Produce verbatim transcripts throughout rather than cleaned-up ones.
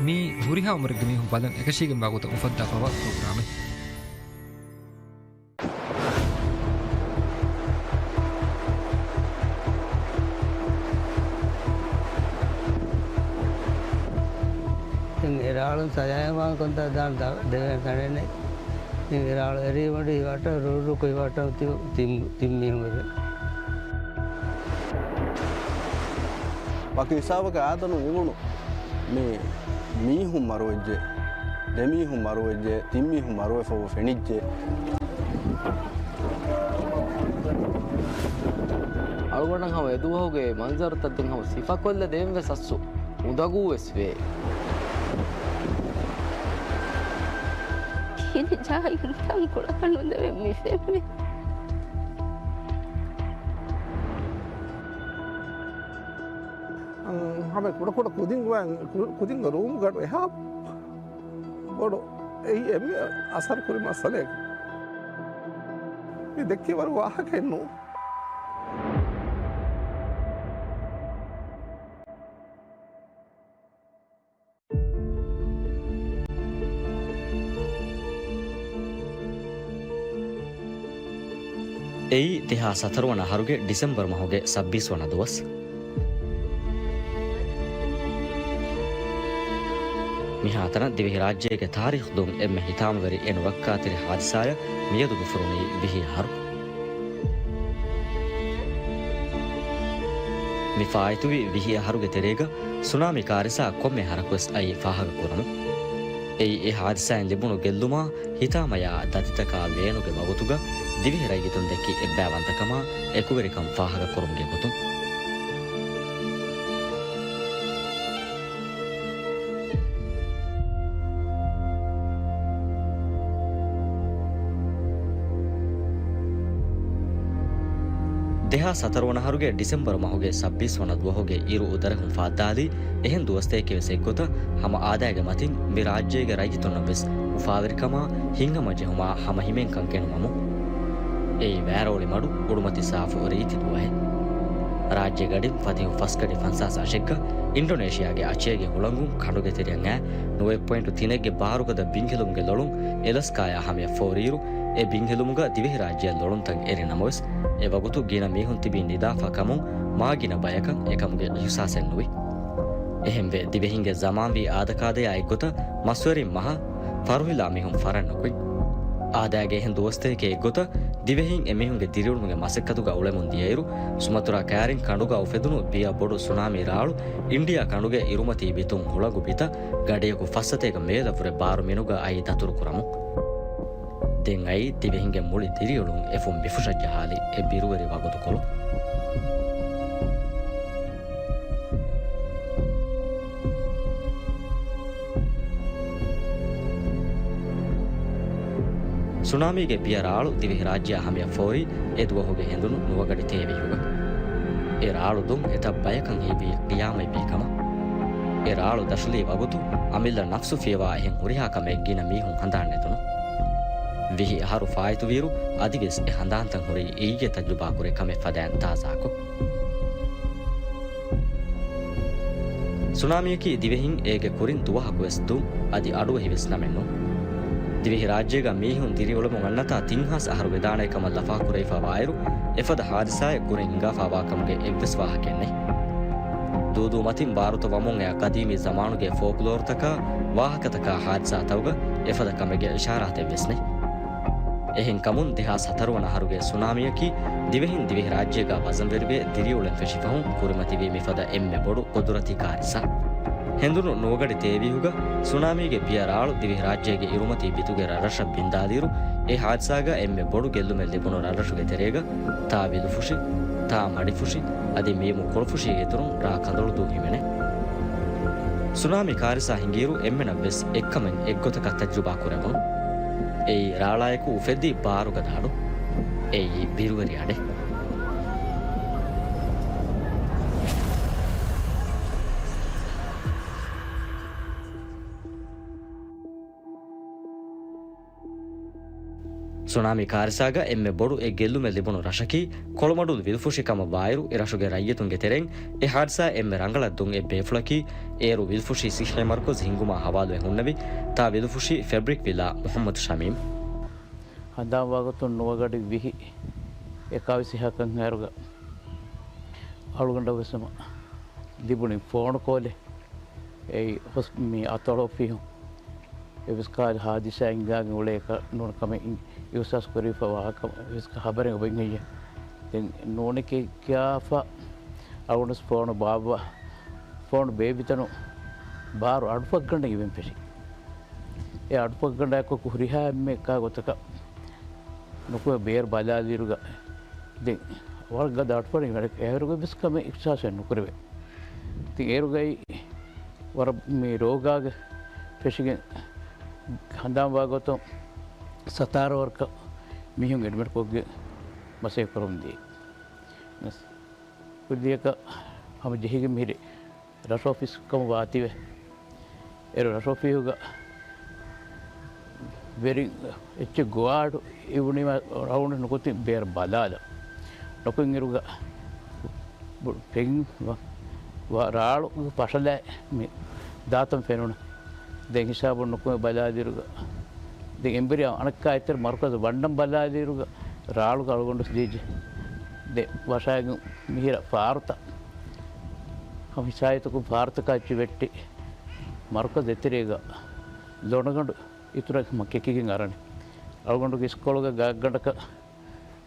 މީ ހުރިހާ އުމުރެއްގެ މީހުން ބަލަން އެކަށީގެންވާ ގޮތަށް އުފައްދާފައިވާ ޕްރޮގްރާމެއް. ދެން އެރާޅުން ސަޖާއަށް ވާން ކޮންތާ ދާން ދަ-، ދެވޭނެ ތަނެއް ނެތް. ދެން އެރާޅު އެރީމަޑު ހިވާޓަށް ރޫރޫކޮ ހިވާޓަށް ތި-، ތިން، ތިން މީހުން ވެގެން. ވަކި ހިސާބަކަށް އާދަނު އިވުނު މި މީހުން މަރުވެއްޖެ، ދެމީހުން މަރުވެއްޖެ، ތިން މީހުން މަރުވެފައި ފެނިއްޖެ. އަޅުގަނޑަށް ހަމަ އެދުވަހުގެ މަންޒަރުތައް ދެން ހަމަ ސިފަކޮށްލަ ދޭން ވެސް އަސްސު އުނދަގޫ ވެސް ވޭ. ކިހިނެއް ޖާހިލުން ތަންކޮޅަކަށް ނުދެވެން މި ފެންމެ. ހަމަ ކުޑަކުޑަ ކުދިން ގޮވަން، ކު-، ކުދިން ރޫމްގަޑު އެހާ ބޮޑު އެއީ އެންމެ އަސަރު ކުރި މައްސަލައެއް. މި ދެއްކި ވަރު ވާހަކައެއް ނޫން. އެއީ ދެހާސް ހަތަރު ވަނަ އަހަރުގެ ޑިސެމްބަރު މަހުގެ ސައްބީސް ވަނަ ދުވަސް. މިހާތަނަށް ދިވެހިރާއްޖޭގެ ތާރީޚު ދުން އެންމެ ހިތާމަވެރި އެން ރައްކާތެރި ހާދިސާއަށް މިއަދު މި ފުރުނީ ވިހި އަހަރު. މި ފާއިތުވި ވިހި އަހަރުގެ ތެރޭގަ ސުނާމީ ކާރިސާ ކޮންމެ އަހަރަކުވެސް އައީ ފާހަގަކުރަމުން. އެއީ އެ ހާދިސާއިން ލިބުނު ގެއްލުމާ، ހިތާމަޔާ، ދަތިތަކާ ވޭނުގެ ވަގުތުގަ ދިވެހި ރައްޔިތުން ދެއްކި އެއްބައިވަންތަކަމާ، އެކުވެރިކަން ފާހަގަކުރުމުގެ ގޮތުން. ދެހާސް ހަތަރު ވަނަ އަހަރުގެ ޑިސެމްބަރު މަހުގެ ސައްބީސް ވަނަ ދުވަހުގެ އިރު އުދަރެހުން ފާއްދާލީ އެހެން ދުވަސްތަކެއް ވެސް އެއްގޮތަށް ހަމަ އާދައިގެ މަތިން މި ރާއްޖޭގެ ރައްޔިތުންނަށް ވެސް އުފާވެރިކަމާ ހިތްހަމަޖެހުމާ ހަމަހިމޭންކަން ގެނުމަމު. އެއީ ވައިރޯޅި މަޑު އުޑުމަތި ސާފު ރީތި ދުވަހެއް. ރާއްޖެ ގަޑިން ފަތިހު ފަސްގަޑި ފަންސާސް އަށެއްގަ އިންޑޮނޭޝިއާގެ އަޗޭގެ ހުޅަނގުން ކަނޑުގެ ތެރެއަށް އައި ނުވައެއް ޕޮއިންޓު ތިނެއްގެ ބާރުގަދަ ބިންހެލުމުގެ ލޮޅުން އެލަސްކާޔާ ހަމަޔަށް ފޯރިއިރު، އެ ބިންހެލުމުގަ ދިވެހިރާއްޖެއަށް ލޮޅުންތައް އެރި ނަމަވެސް، އެ ވަގުތު ގިނަ މީހުން ތިބީ ނިދާފަ ކަމުން މާ ގިނަ ބަޔަކަށް އެކަމުގެ އިހުސާސެއް ނުވި. އެހެންވެ، ދިވެހިންގެ ޒަމާންވީ އާދަކާދަޔާ އެއްގޮތަށް މަސްވެރިން މަހަށް ފަރުހިލާ މީހުން ފަރަން ނުކުތް. އާދައިގެ އެހެން ދުވަސްތަކެކޭ އެއްގޮތަށް ދިވެހިން އެމީހުންގެ ދިރިއުޅުމުގެ މަސައްކަތުގަ އުޅެމުން ދިޔައިރު، ސުމަތުރާ ކައިރިން ކަނޑުގަ އުފެދުނު ބިޔަ ބޮޑު ސުނާމީ ރާޅު އިންޑިއާ ކަނޑުގެ އިރުމަތީ ބިތުން ހުޅަނގު ބިތަށް ގަޑިއަކު ފައްސަތޭކަ މޭލަށްވުރެ ބާރު މިނުގަ އައީ ދަތުރުކުރަމުން. ދެން އައީ ދިވެހިންގެ މުޅި ދިރިއުޅުން އެފުން ބިފުށަށް ޖަހާލި އެ ބިރުވެރި ވަގުތުކޮޅު. ސުނާމީގެ ބިޔަ ރާޅު ދިވެހިރާއްޖެއާ ހަމަޔަށް ފޯރި އެ ދުވަހުގެ ހެނދުނު ނުވަގަޑި ތޭވީހުގަ. އެ ރާޅު ދުން އެތައް ބަޔަކަށް ހީވީ ޤިޔާމަތްވީ ކަމަށް. އެ ރާޅު ދަށުލީ ވަގުތު އަމިއްލަ ނަފްސު ފިޔަވާ އެހެން ހުރިހާ ކަމެއް ގިނަ މީހުން ހަނދާން ނެތުނު. ވިހި އަހަރު ފާއިތުވިއިރު އަދިވެސް އެ ހަނދާންތައް ހުރީ އިއްޔެ ތަޖުރިބާކުރި ކަމެއް ފަދައިން ތާޒާކޮށް. ސުނާމީއަކީ ދިވެހިން އޭގެ ކުރިން ދުވަހަކުވެސް ދުން އަދި އަޑުއެހިވެސް ނަމެއް ނޫން. ދިވެހިރާއްޖޭގަ މީހުން ދިރިއުޅެމުން އަންނަތާ ތިން ހާސް އަހަރު ވެދާނެ ކަމަށް ލަފާކުރެވިފައިވާއިރު، އެފަދަ ހާދިސާއެއް ކުރިން ހިނގާފައިވާ ކަމުގެ އެއްވެސް ވާހަކައެއް ނެތް. ދޫދޫ މަތިން ބާރުތައް ވަމުން އެއާ ޤަދީމީ ޒަމާނުގެ ފޯކްލޯރުތަކާ ވާހަކަތަކާ ހާދިސާތަކުގަ އެފަދަ ކަމެއްގެ އިޝާރާތެއް ވެސް ނެތް. އެހެންކަމުން، ދެހާސް ހަތަރު ވަނަ އަހަރުގެ ސުނާމީއަކީ ދިވެހިން ދިވެހިރާއްޖޭގަ ވަޒަންވެރިވެ ދިރިއުޅެން ފެށިފަހުން ކުރިމަތިވި މިފަދަ އެންމެ ބޮޑު ޤުދުރަތީ ކާރިސާ. ހެނދުނު ނުވަގަޑި ތޭވީހުގަ ސުނާމީގެ ބިޔަ ރާޅު ދިވެހިރާއްޖޭގެ އިރުމަތީ ބިތުގެ ރަށްރަށަށް ބިންދާލިއިރު، އެ ހާދިސާގަ އެންމެ ބޮޑު ގެއްލުމެއް ލިބުނު ރަށްރަށުގެ ތެރޭގަ ތާ ވިލުފުށި، ތާ މަޑިފުށި، އަދި މީމު ކޮޅުފުށި އިތުރުން ރާ ކަނދޮޅުދޫ ހިމެނޭ. ސުނާމީ ކާރިސާ ހިނގިއިރު އެންމެނަށްވެސް އެއްކަމެއް އެއްގޮތަކަށް ތަޖުރިބާ ކުރެވުނު. އެއީ ރާޅާއެކު އުފެއްދި ބާރުގަދަ އަޑު. އެއީ ބިރުވެރި އަޑެއް. ސުނާމީ ކާރިސާގަ އެންމެ ބޮޑު އެއް ގެއްލުމެއް ލިބުނު ރަށަކީ ކޮޅުމަޑުލު ވިލުފުށި ކަމަށް ވާއިރު، އެ ރަށުގެ ރައްޔިތުންގެ ތެރެއިން އެ ހާދިސާ އެންމެ ރަނގަޅަށް ދުން އެއްބޭފުޅަކީ އޭރު ވިލުފުށި ސިއްހީ މަރުކަޒު ހިންގުމާ ހަވާލުވެ ހުންނެވި ތާ ވިލުފުށި ފެބްރިކް ވިލާ މުޙައްމަދު ޝަމީމް. ހަނދާންވާގޮތުން ނުވަގަޑި ވިހި އެކާވީސް ހަކަށް ހޭރުގަ އަޅުގަނޑަށް ވެސް ހަމަ ލިބުނީ ފޯނު ކޯލެއް. އެއީ ހޮސް-، މި އަތޮޅު އޮފީހުން އެއްވެސް ކާލެއް ހާދިސާ ހިނގާގެން އުޅޭކަށް ނޫން ކަމެއް އި-، އިހުސާސް ކުރެވިފަ ވާހަކަ އެއްވެސް ހަބަރެއް އޮވެން ހެއްޔެ؟ ދެން ނޫނެކޭ ކިޔާފަ އަޅުގަނޑު ފޯނު ބާއްވާ، ފޯނު ބޭއްވިތަނު ބާރު އަޑުފަށްގަނޑެއް އިވެން ފެށި. އެ އަޑުފަށްގަނޑާއެކު ހުރިހާ އެންމެ އެކާ ގޮތަކަށް ނުކުމެ ބޭރު ބަލާލިއިރުގަ ދެން ވަރަށް ގަދަ އަޑުފަށް އިވެން އޭރުގަ ވެސް ކަމެއް އިހުސާސެއް ނުކުރެވޭ. ތި އޭރުގައި ވަރަށް މި ރޯގާގެ ފެށިގެން ހަނދާންވާ ގޮތުން ސަތާރަ ވަރަކަށް މީހުން އެޑްމިޓް ކޮށްގެން މަސައްކަތް ކުރަމުން ދިޔަ. ކުއްލިއަކަށް ހަމަ ޖެހިގެން މިހިރި ރަށު އޮފީސް ކަމަށް ވާތީވެ. އޭރު ރަށު އޮފީހުގަ ވެރިން އެއްޗެއް ގޮވާ އަޑު އިވުނީމަ ރައުންޑް ނުކުތި ބޭރަށް ބަލާލަ. ނުކުތް އިރުގަ ބޮޑު ފެން ވަ-، ވަ-، ރާޅު ފަށަލައި މި ދާތަން ފެނުނު. ދެން ހިސާބުން ނުކުމެ ބަލާލިއިރުގަ ދެން އެނބުރި އަނެއްކާ އެތެރެ މަރުކަޒު ވަންނަން ބަލާލިއިރުގަ ރާޅުގަ އަޅުގަނޑު ދީޖެ. ދެ ވަށާގެން މިހިރަ ފާރުތައް ހަމަ ހިސާބުތަކުން ފާރުތަކާ އެއްޗި ވެއްޓި މަރުކަޒު އެތެރޭގަ ލޮނަގަނޑު އިތުރަށް ހަމަ ކެކިގެން އަރަނި. އަޅުގަނޑުގެ އިސްކޮޅުގެ ގާތްގަނޑަކަށް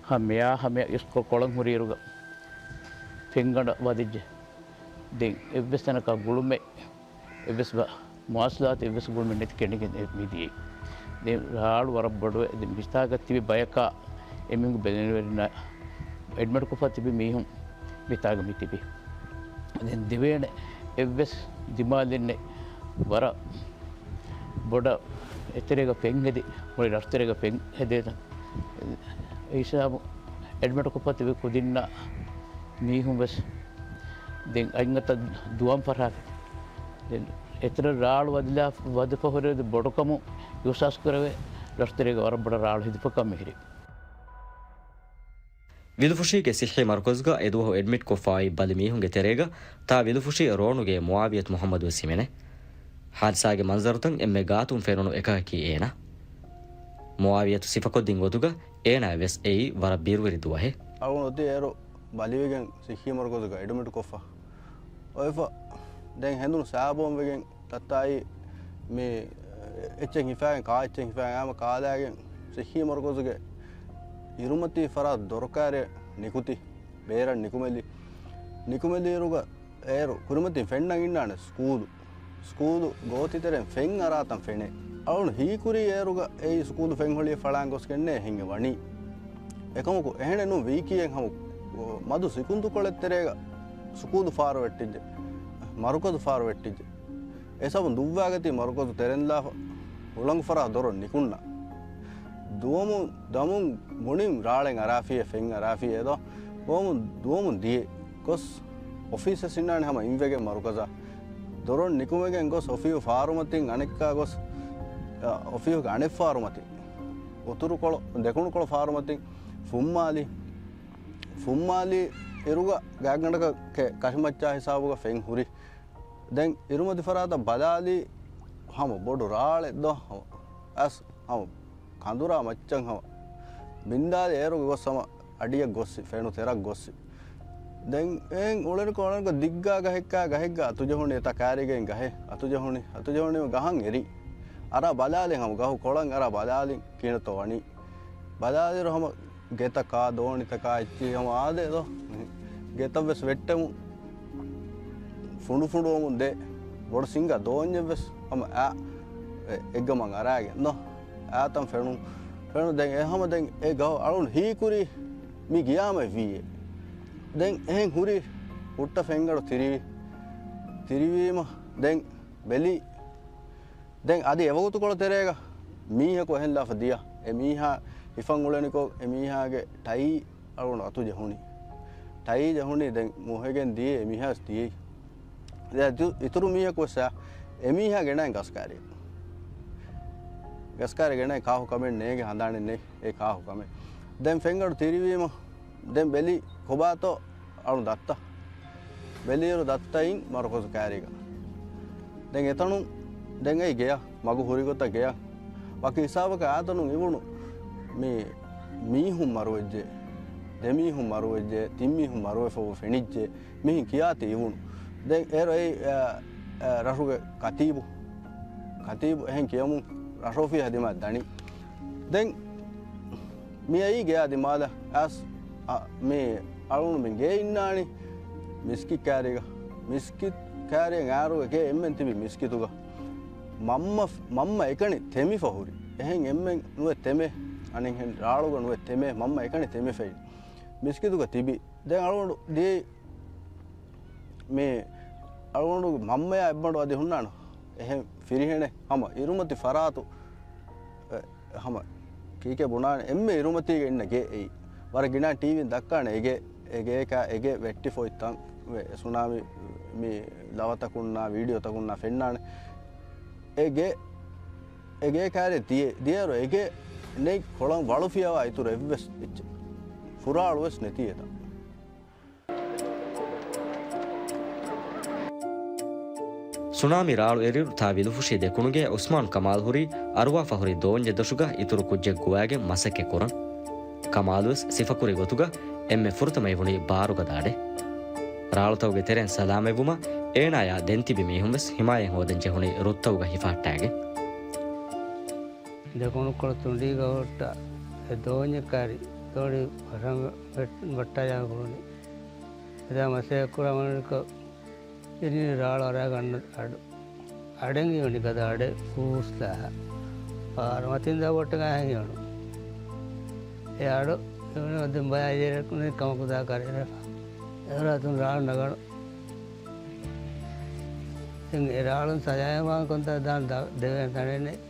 ހަމަ މެޔާ ހަމަ އިސްކޮޅު ކޮޅަން ހުރިއިރުގަ ފެންގަނޑަށް ވަދެއްޖެ. ދެން އެއްވެސް ތަނަކަށް ގުޅުމެއް އެއްވެސް ބަ-، މުވާސަލާތު އެއްވެސް ގުޅުމެއް ނެތި ކެނޑިގެން އެ މިދިޔައީ. ދެން ރާޅު ވަރަށް ބޮޑުވެ، ދެން މިތާގަ ތިބި ބަޔަކާ އެމީހުން ބެލެނިވެރިންނާ އެޑްމިޓް ކޮށްފަ ތިބި މީހުން މިތާގަ މި ތިބި. ދެން ދެވޭނެ އެއްވެސް ދިމާލެއް ނެތް. ވަރަށް ބޮޑަށް އެތެރޭގަ ފެން ހެދި، މުޅި ރަށުތެރޭގަ ފެން ހެދޭތަން. އެ ހިސާބު އެޑްމިޓް ކޮށްފަ ތިބި ކުދިންނާ މީހުން ވެސް ދެން އަތް އަތަށް ދުވަން ފަށާފަ. ދެން އެތެރެ ރާޅު ވަދިލާ، ވަދެފަ ހުރެ ބޮޑުކަމު އިހުސާސް ކުރެވޭ، ރަށުތެރޭގަ ވަރަށް ބޮޑަށް ރާޅު ހެދިފަކަށް މިހިރީ. ވިލުފުށީގެ ސިއްހީ މަރުކަޒުގަ އެދުވަހު އެޑްމިޓްކޮށްފައި ބަލި މީހުންގެ ތެރޭގަ ތާ ވިލުފުށީ ރޯނުގެ މުއާވިޔަތު މުޙައްމަދު ވެސް ހިމެނޭ. ހާދިސާގެ މަންޒަރުތައް އެންމެ ގާތުން ފެނުނު އެކަކަކީ އޭނާ. މުއާވިޔަތު ސިފަކޮށްދިން ގޮތުގަ އޭނާ ވެސް އެއީ ވަރަށް ބިރުވެރި ދުވަހެއް. އަޅުގަނޑު އޮތީ އޭރު ބަލިވެގެން ސިއްހީ މަރުކަޒުގަ އެޑްމިޓްކޮށްފަ އޮތްފަ. ދެން ހެނދުނު ސާބޯން ވެގެން ތައްތާއި މި އެއްޗެއް ހިފާގެން ކާ އެއްޗެއް ހިފާގެން އާމަ ކާލާގެން ސިއްހީ މަރުކަޒުގެ އިރުމަތީ ފަރާތް ދޮރުކާރި ނިކުތި ބޭރަށް ނިކުމެލި. ނިކުމެލިއިރުގަ އޭރު ކުރިމަތިން ފެންނަން އިންނާނެ ސްކޫލު. ސްކޫލު ގޯތިތެރެން ފެން އަރާތަން ފެނޭ. އަޅުން ހީކުރީ އޭރުގަ އެއީ ސްކޫލު ފެން ހޮޅިއެއް ފަޅާން ގޮސްގެންނޭ އެހެން ވަނީ. އެކަމަކު އެހެނެއް ނޫން ވީކީއެއް ހަމަ މަދު ސިކުންތުކޮޅެއް ތެރޭގަ ސްކޫލު ފާރު ވެއްޓިއްޖެ. މަރުކަޒު ފާރު ވެއްޓިއްޖެ. އެ ސަބަބުން ދުއްވާގަތީ މަރުކަޒު ތެރެންލާފަ ހުޅަނގު ފަރާތް ދޮރުން ނިކުންނަ. ދުވަމުން ދަމުން ބުނިން ރާޅެއް އަރާފިއޭ ފެން އަރާފިއޭ ދޯ. ދުވަމުން، ދުވަމުން ދިޔަ ގޮސް އޮފީސަށް އިންނާނެ ހަމަ އިންވެގެން މަރުކަޒަށް. ދޮރުން ނިކުމެގެން ގޮސް އޮފީހު ފާރުމަތިން އަނެއްކާ ގޮސް، އަ، އޮފީހުގެ އަނެއް ފާރުމަތިން އުތުރުކޮޅު، ދެކުނުކޮޅު ފާރުމަތިން ފުއްމާލި. ފުއްމާލި އިރުގަ ގާތްގަނޑަކަށް ކެ-، ކަށިމައްޗާ ހިސާބުގަ ފެން ހުރި. ދެން އިރުމަތި ފަރާތަށް ބަލާލީ ހަމަ ބޮޑު ރާޅެއް ދޯ ހަމަ. އަސް ހަމަ ކަނދުރާ މައްޗަށް ހަމަ ބިންދާލި އޭރުގަ ގޮސް ހަމަ އަޑިއަށް ގޮއްސި، ފެނު ތެރަށް ގޮއްސި. ދެން އެހެން އުޅެނިކޮށް އުޅެނިކޮށް ދިއްގާ ގަހެއްކާ ގަހެއްގަ އަތުޖެހުނީ އެތާ ކާރީގައިން ގަހެއް އަތުޖެހުނީ، އަތުޖެހުނީމަ ގަހަށް އެރި. އަރާ ބަލާލިން ހަމަ ގަހު ކޮޅަށް އަރާ ބަލާލިން ކިހިނެއްތޯ ވަނީ. ބަލާލިއިރު ހަމަ ގެތަކާ ދޯނިތަކާ އެއްޗިހި ހަމަ އާދޭ ދޯ. ގެތައް ވެސް ވެއްޓެމުން ފުނޑުފުނޑުވަމުން ދޭ. ބޮޑު ސިނގާ ދޯންޏެއް ވެސް ހަމަ އާ އެ-، އެއްގަމަށް އަރާގެން ދޯ. އާތަން ފެނުން. ފެނުން ދެން އެ ހަމަ ދެން އެ ގަހު އަޅުން ހީކުރީ މި ގިޔާމަ ވީއޭ. ދެން އެހެން ހުރީ ހުއްޓަ ފެންގަނޑު ތިރިވީ. ތިރިވީމަ ދެން ބެލީ. ދެން އަދި އެވަގުތުކޮޅު ތެރޭގަ މީހަކު އެހެން ލާފަ ދިޔަ. އެ މީހާ ހިފަން އުޅެނިކޮށް އެ މީހާގެ ޓައީ އަޅުގަނޑު އަތު ޖެހުނީ. ޓައީ ޖެހުނީ ދެން މުހެގެން ދިޔަ އެ މީހާސް ދިޔައީ. ދެ އިތު-، އިތުރު މީހަކު ވެސް އެ މީހާ ގެނައިން ގަސްކާރި. ގަސްކާރި ގެނައި ކާހު ކަމެއް ނޭގެ ހަނދާނެއް ނެތް އެ ކާހު ކަމެއް. ދެން ފެންގަޑު ތިރިވީމަ ދެން ބެލި ކޮބާތޯ އަޅު ދައްތަ. ބެލިއިރު ދައްތައިން މަރުކަޒު ކާރީގަ. ދެން އެތަނުން ދެން އައި ގެޔަށް މަގު ހުރިގޮތަށް ގެޔަށް. ވަކި ހިސާބަކަށް އާތަނުން އިވުނު މި މީހުން މަރުވެއްޖެ، ދެމީހުން މަރުވެއްޖެ، ތިންމީހުން މަރުވެފަ ފެނިއްޖެ، މިހިން ކިޔާތީ އިވުނު. ދެން އޭރު އެއީ، އަ، އަ، ރަށުގެ ކަތީބު، ކަތީބު އެހެން ކިޔަމުން ރަށްރޯފިޔާ ދިމާ ދަނީ. ދެން މިއައީ ގެޔާ ދިމާލަށް އަސް، އަ، މި އަޅުގަނޑުމެން ގެ އިންނާނީ މިސްކިތް ކާރީގަ. މިސްކިތް ކާރިއަށް އާރުގަ ގެ އެންމެން ތިބި މިސްކިތުގަ. މަންމަ، މަންމަ އެކަނި ތެމިފަ ހުރި. އެހެން އެންމެން ނުވެ ތެމޭ. އަނެއްހެން ރާޅުގަ ނުވެ ތެމޭ. މަންމަ އެކަނި ތެމިފައި. މިސްކިތުގަ ތިބި. ދެން އަޅުގަނޑު ދިޔައީ މި އަޅުގަނޑުގެ މަންމަޔާ އެއްބަނޑު އަދި ހުންނާނެ. އެހެން ފިރިހެނެއް ހަމަ އިރުމަތި ފަރާތު، އެ، ހަމަ ކީކޭ ބުނާނެ އެންމެ އިރުމަތީގަ އިންނަ ގެ އެއީ. ވަރަށް ގިނަ ޓީވީން ދައްކާނެ އެ ގެ، އެ ގޭކާ، އެ ގެ ވެއްޓިފަ އޮތް ތަން، ސުނާމީ މި ލަވަތަކުންނާ، ވީޑިއޯތަކުންނާ ފެންނާނެ. އެ ގެ، އެ ގޭ ކާރި ދިޔަ، ދިޔައިރު އެ ގެ ނެތް ކޮޅަށް ވަޅު ފިޔަވާ އިތުރު އެއްވެސް އެއްޗެއް. ފުރާޅު ވެސް ނެތީ އެތަން. ސުނާމީ ރާޅު އެރިއިރު ތާ ވިލުފުށީ ދެކުނުގެ އުސްމާން ކަމާލް ހުރީ އަރުވާފަ ހުރި ދޯންޏެއް ދޮށުގަ އިތުރު ކުއްޖެއް ގޮވައިގެން މަސައްކަތް ކުރަން. ކަމާލުވެސް ސިފަކުރި ގޮތުގަ އެންމެ ފުރަތަމަ އިވުނީ ބާރުގަދަ އަޑެއް. ރާޅުތަކުގެ ތެރެއިން ސަލާމަތްވުމަށް އޭނާޔާ ދެން ތިބި މީހުންވެސް ހިމާޔަތް ހޯދަން ޖެހުނީ ރުއްތަކުގަ ހިފަހައްޓާގެން. ދެކުނުކޮޅު ތުނޑީގަ ހުއްޓާ އެ ދޯންޏެއް ކާރި ދޯނި ވަށަން ވެ-، ވައްޓާލާން ކުޅުނީ. އެދާ މަސައްކަތް ކުރާ މަނިކޮށް އިރިނީ ރާޅު އަރާ ގަންނަ އަޑު. އަޑެއް އިވުނީ ގަދަ އަޑެއް ހޫސްލާހަ. ފާރު މަތިން ދަށް ބޮއްޓަކާ ހެން އިވުނު. އެ އަޑު އިވުނު ދެން ބަޔާ އިރެކުނީ ކަމަކު ދާ ކަރި އިރެފަ. އެހުރަތުން ރާޅު ނަގަނު. ދެން އެ ރާޅުން ސަޖާޔަމާން ކޮންތާ ދާން ދަ-، ދެވޭނެ ތަނެއް ނެތް.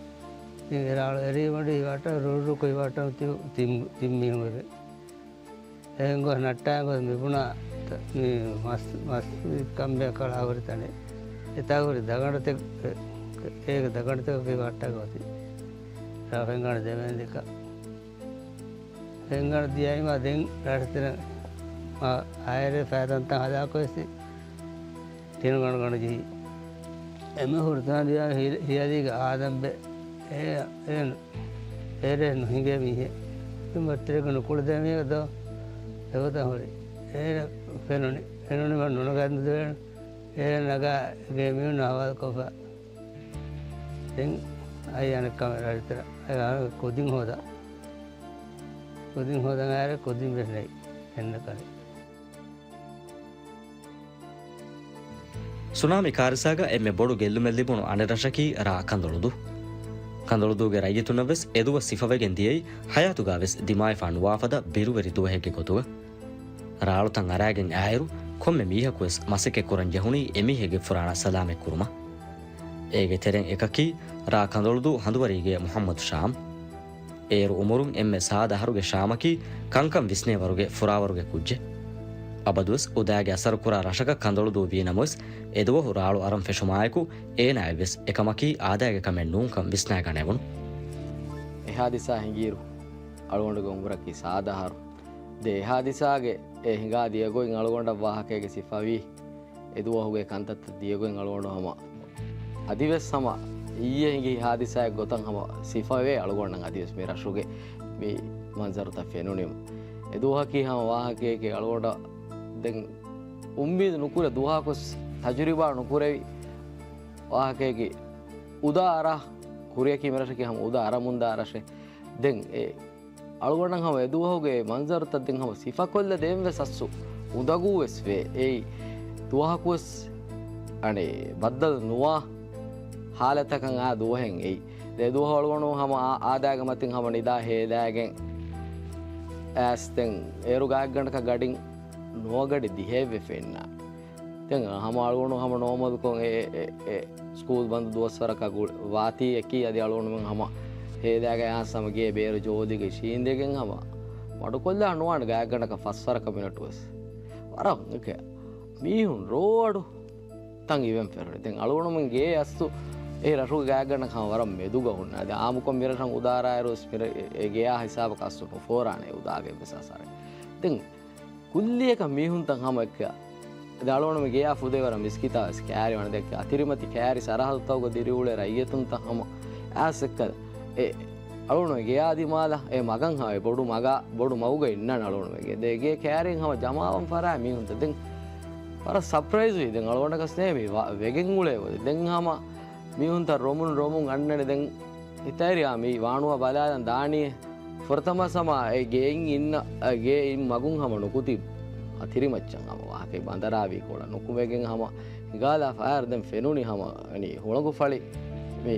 ދެން އެ ރާޅު އެރީ ވަޑި ވަޓަ ރުއްރުކޮއި ވަޓަ ތި-، ތި-، ތިން މީހުން ވެގެން. އެހެން ގޮސް ނައްޓާ ގޮސް މި ބުނާ ތަ-، މި މަސް، މަސް ކަނބެ ކަޅާ ހުރި ތަނެއް. އެތާ ހުރި ދަގަނޑުތެއް، އެ، އޭގެ ދަގަނޑުތަކަކީ ވައްޓަ ގޮތި. ރާ ފެންގަނޑު ދެމެން ދެކަ. ފެންގަނޑު ދިޔައިމާ ދެން ރަށްތެރެ މާ އާއިރެ ފައިތަންތަން ހަލާކޮށްސި. ތިނުގަނޑުގަނޑު ޖެހި. އެންމެ ހުރަތަމަ ދިޔަ ހި-، ހިޔަލީގެ އާދަމްބެ. އޭ، އޭނަ، އޭރޭ ނުހިނގޭ މީހެއް. ތިން ބައްތިރެގެ ނުކުޅެދޭ މީހެއް ދޯ. އެގޮތަށް ހުރި. އޭނަ ފެނުނި. ފެނުނި މަ ނުނަގަން ދުވެން. އޭނަ ނަގާ ގޭ މީހުން ހަވާލުކޮށްފަ. ދެން އައި އަނެއް ކަމެއް ރަށްތެރަ. އައި ކުދިން ހޯދާ. ކުދިން ހޯދަން އާރެ ކުދިން ވެސް ނެތް. އެންނަ ކަނެ. ސުނާމި ކާރިސާގަ އެންމެ ބޮޑު ގެއްލުމެއް ލިބުނު އަނެއް ރަށަކީ ރާ ކަނދޮޅުދޫ. ކަނދޮޅުދޫގެ ރައްޔިތުންނަށް ވެސް އެދުވަސް ސިފަވެގެން ދިޔައީ ހަޔާތުގާ ވެސް ދިމާވެފާ ނުވާ ފަދަ ބިރުވެރި ދުވަހެއްގެ ގޮތުގަ. ރާޅުތައް އަރާގެން އާއިރު ކޮންމެ މީހަކު ވެސް މަސައްކަތް ކުރަން ޖެހުނީ އެމީހެއްގެ ފުރާނަ ސަލާމަތް ކުރުމަށް. އޭގެ ތެރެއިން އެކަކީ ރާ ކަނދޮޅުދޫ ހަނދުވަރީގެ މުޙައްމަދު ޝާމް. އޭރު އުމުރުން އެންމެ ސާދަ އަހަރުގެ ޝާމަކީ ކަންކަން ވިސްނޭ ވަރުގެ ފުރާވަރުގެ ކުއްޖެއް. އަބަދުވެސް އުދާގެ އަސަރުކުރާ ރަށަކަށް ކަނދޮޅުދޫ ވީނަމަވެސް، އެދުވަހު ރާޅު އަރަން ފެށުމާއެކު އޭނާއަށް ވެސް އެކަމަކީ އާދައިގެ ކަމެއް ނޫންކަން ވިސްނާގަނެވުނު. އެ ހާދިސާ ހިނގިއިރު އަޅުގަނޑުގެ އުމުރަކީ ސާދަ އަހަރު. ދެ އެ ހާދިސާގެ އެ ހިނގާ ދިޔަގޮތް އަޅުގަނޑަށް ވާހަކައިގެ ސިފަވީ، އެދުވަހުގެ ކަންތައްތައް ދިޔަގޮތް އަޅުގަނޑު ހަމަ އަދިވެސް ހަމަ އިއްޔެ ހިނގި ހާދިސާއެއް ގޮތަށް ހަމަ ސިފަވޭ އަޅުގަނޑަށް އަދިވެސް މި ރަށުގެ މި މަންޒަރުތައް ފެނުނީމަ. އެދުވަހަކީ ހަމަ ވާހަކައެކޭ އަޅުގަނޑަށް ދެން އުއްމީދު ނުކުރެ ދުވަހަކުވެސް ތަޖުރިބާ ނުކުރެވި ވާހަކައެކޭ. އުދާ އަރާ ކުރިއަކީ މި ރަށަކީ ހަމަ އުދާ އަރަމުންދާ ރަށެއް. ދެން އެ އަޅުގަނޑަށް ހަމަ އެދުވަހުގެ މަންޒަރުތައް ދެން ހަމަ ސިފަކޮށްލަ ދޭން ވެސް އަސްސު އުނދަގޫ ވެސް ވޭ. އެއީ ދުވަހަކުވެސް އަނެއް ބައްދަލު ނުވާ ހާލަތަކަށް އާ ދުވަހެއް އެއީ. ދެ ދުވަހު އަޅުގަނޑު ހަމަ އާ-، އާދައިގެ މަތިން ހަމަ ނިދާ ހޭލާގެން އައިސް ދެން އޭރު ގާތްގަނޑަކަށް ގަޑިން ނުވަ ގަޑި ދިހައެއް ވެފަ އިންނާނެ. ދެން ހަމަ އަޅުގަނޑު ހަމަ ނޯމަލްކޮށް އެ، އެ، އެ، ސްކޫލް ބަންދު ދުވަސްވަރަކަށް ގުޅި ވާތީ އެކީ އަދި އަޅުގަނޑުމެން ހަމަ ހޭލާގަ އާސަމަ ގޭ ބޭރު ޖޯލީގަ އިށީނދެގެން ހަމަ މަޑުކޮށްލާ ނުވާނެ ގާތްގަނޑަކަށް ފަސްވަރަކަށް މިނެޓުވެސް. ވަރަށް އެކެ މީހުން ރޯއަޑު ތަން އިވެން ފެރުނެ. ދެން އަޅުގަނޑުމެން ގޭ އަސްލު އެ ރަށުގެ ގާތްގަނޑަކަށް ވަރަށް މެދުގަ ހުންނަ. ދެން އާއްމުކޮށް މިރަށަށް އުދާރާއިރު ވެސް މިރަށް އެ، އެ ގެޔާ ހިސާބަކަށް އަސްލު ނުފޯރާނެ އުދާގެ ވެސް އަސަރެއް. ދެން ކުއްލިއަކަށް މީހުންތައް ހަމަ އެއްކަ ދެން އަޅުގަނޑުމެން ގެޔާ ފުދޭ ވަރަށް މިސްކިތާ ވެސް ކައިރި ވަން ދެއްކެ އަތިރިމަތި ކައިރި ސަރަހައްދުތަކުގަ ދިރިއުޅޭ ރައްޔިތުންތައް ހަމަ އައިސް އެއްކަލަ އެ އަޅުގަނޑުމެން ގެޔާ ދިމާލަށް އެ މަގަށް ހަމަ އެ ބޮޑު މަގާ، ބޮޑު މަގުގަ އިންނާނެ އަޅުގަނޑުމެން ގެ. ދެން ގޭ ކައިރިން ހަމަ ޖަމާވަން ފަރާ މީހުންތައް ދެން ވަރަށް ސަޕްރައިޒް ވީ. ދެން އަޅުގަނޑަކަސް ނޭ މި ވަ-، ވެގެން އުޅޭ ގޮތް. ދެން ހަމަ މީހުންތައް ރޮމުން ރޮމުން އަންނަނީ ދެން ހިތައިރިއާ މި ވާނުވާ ބަލާލަން ދާނީ. ފުރަތަމަ ހަމަ އެ ގެއިން އިންނަ، އެ ގެއިން މަގުން ހަމަ ނުކުތި އަތިރިމައްޗަށް ހަމަ ވާހަކައެއް ބަނދަރާވީ ކޮޅަށް ނުކުމެގެން ހަމަ ހިނގާލާ ފަޔާރު ދެން ފެނުނީ ހަމަ އަނި ހުޅަނގު ފަޅި މި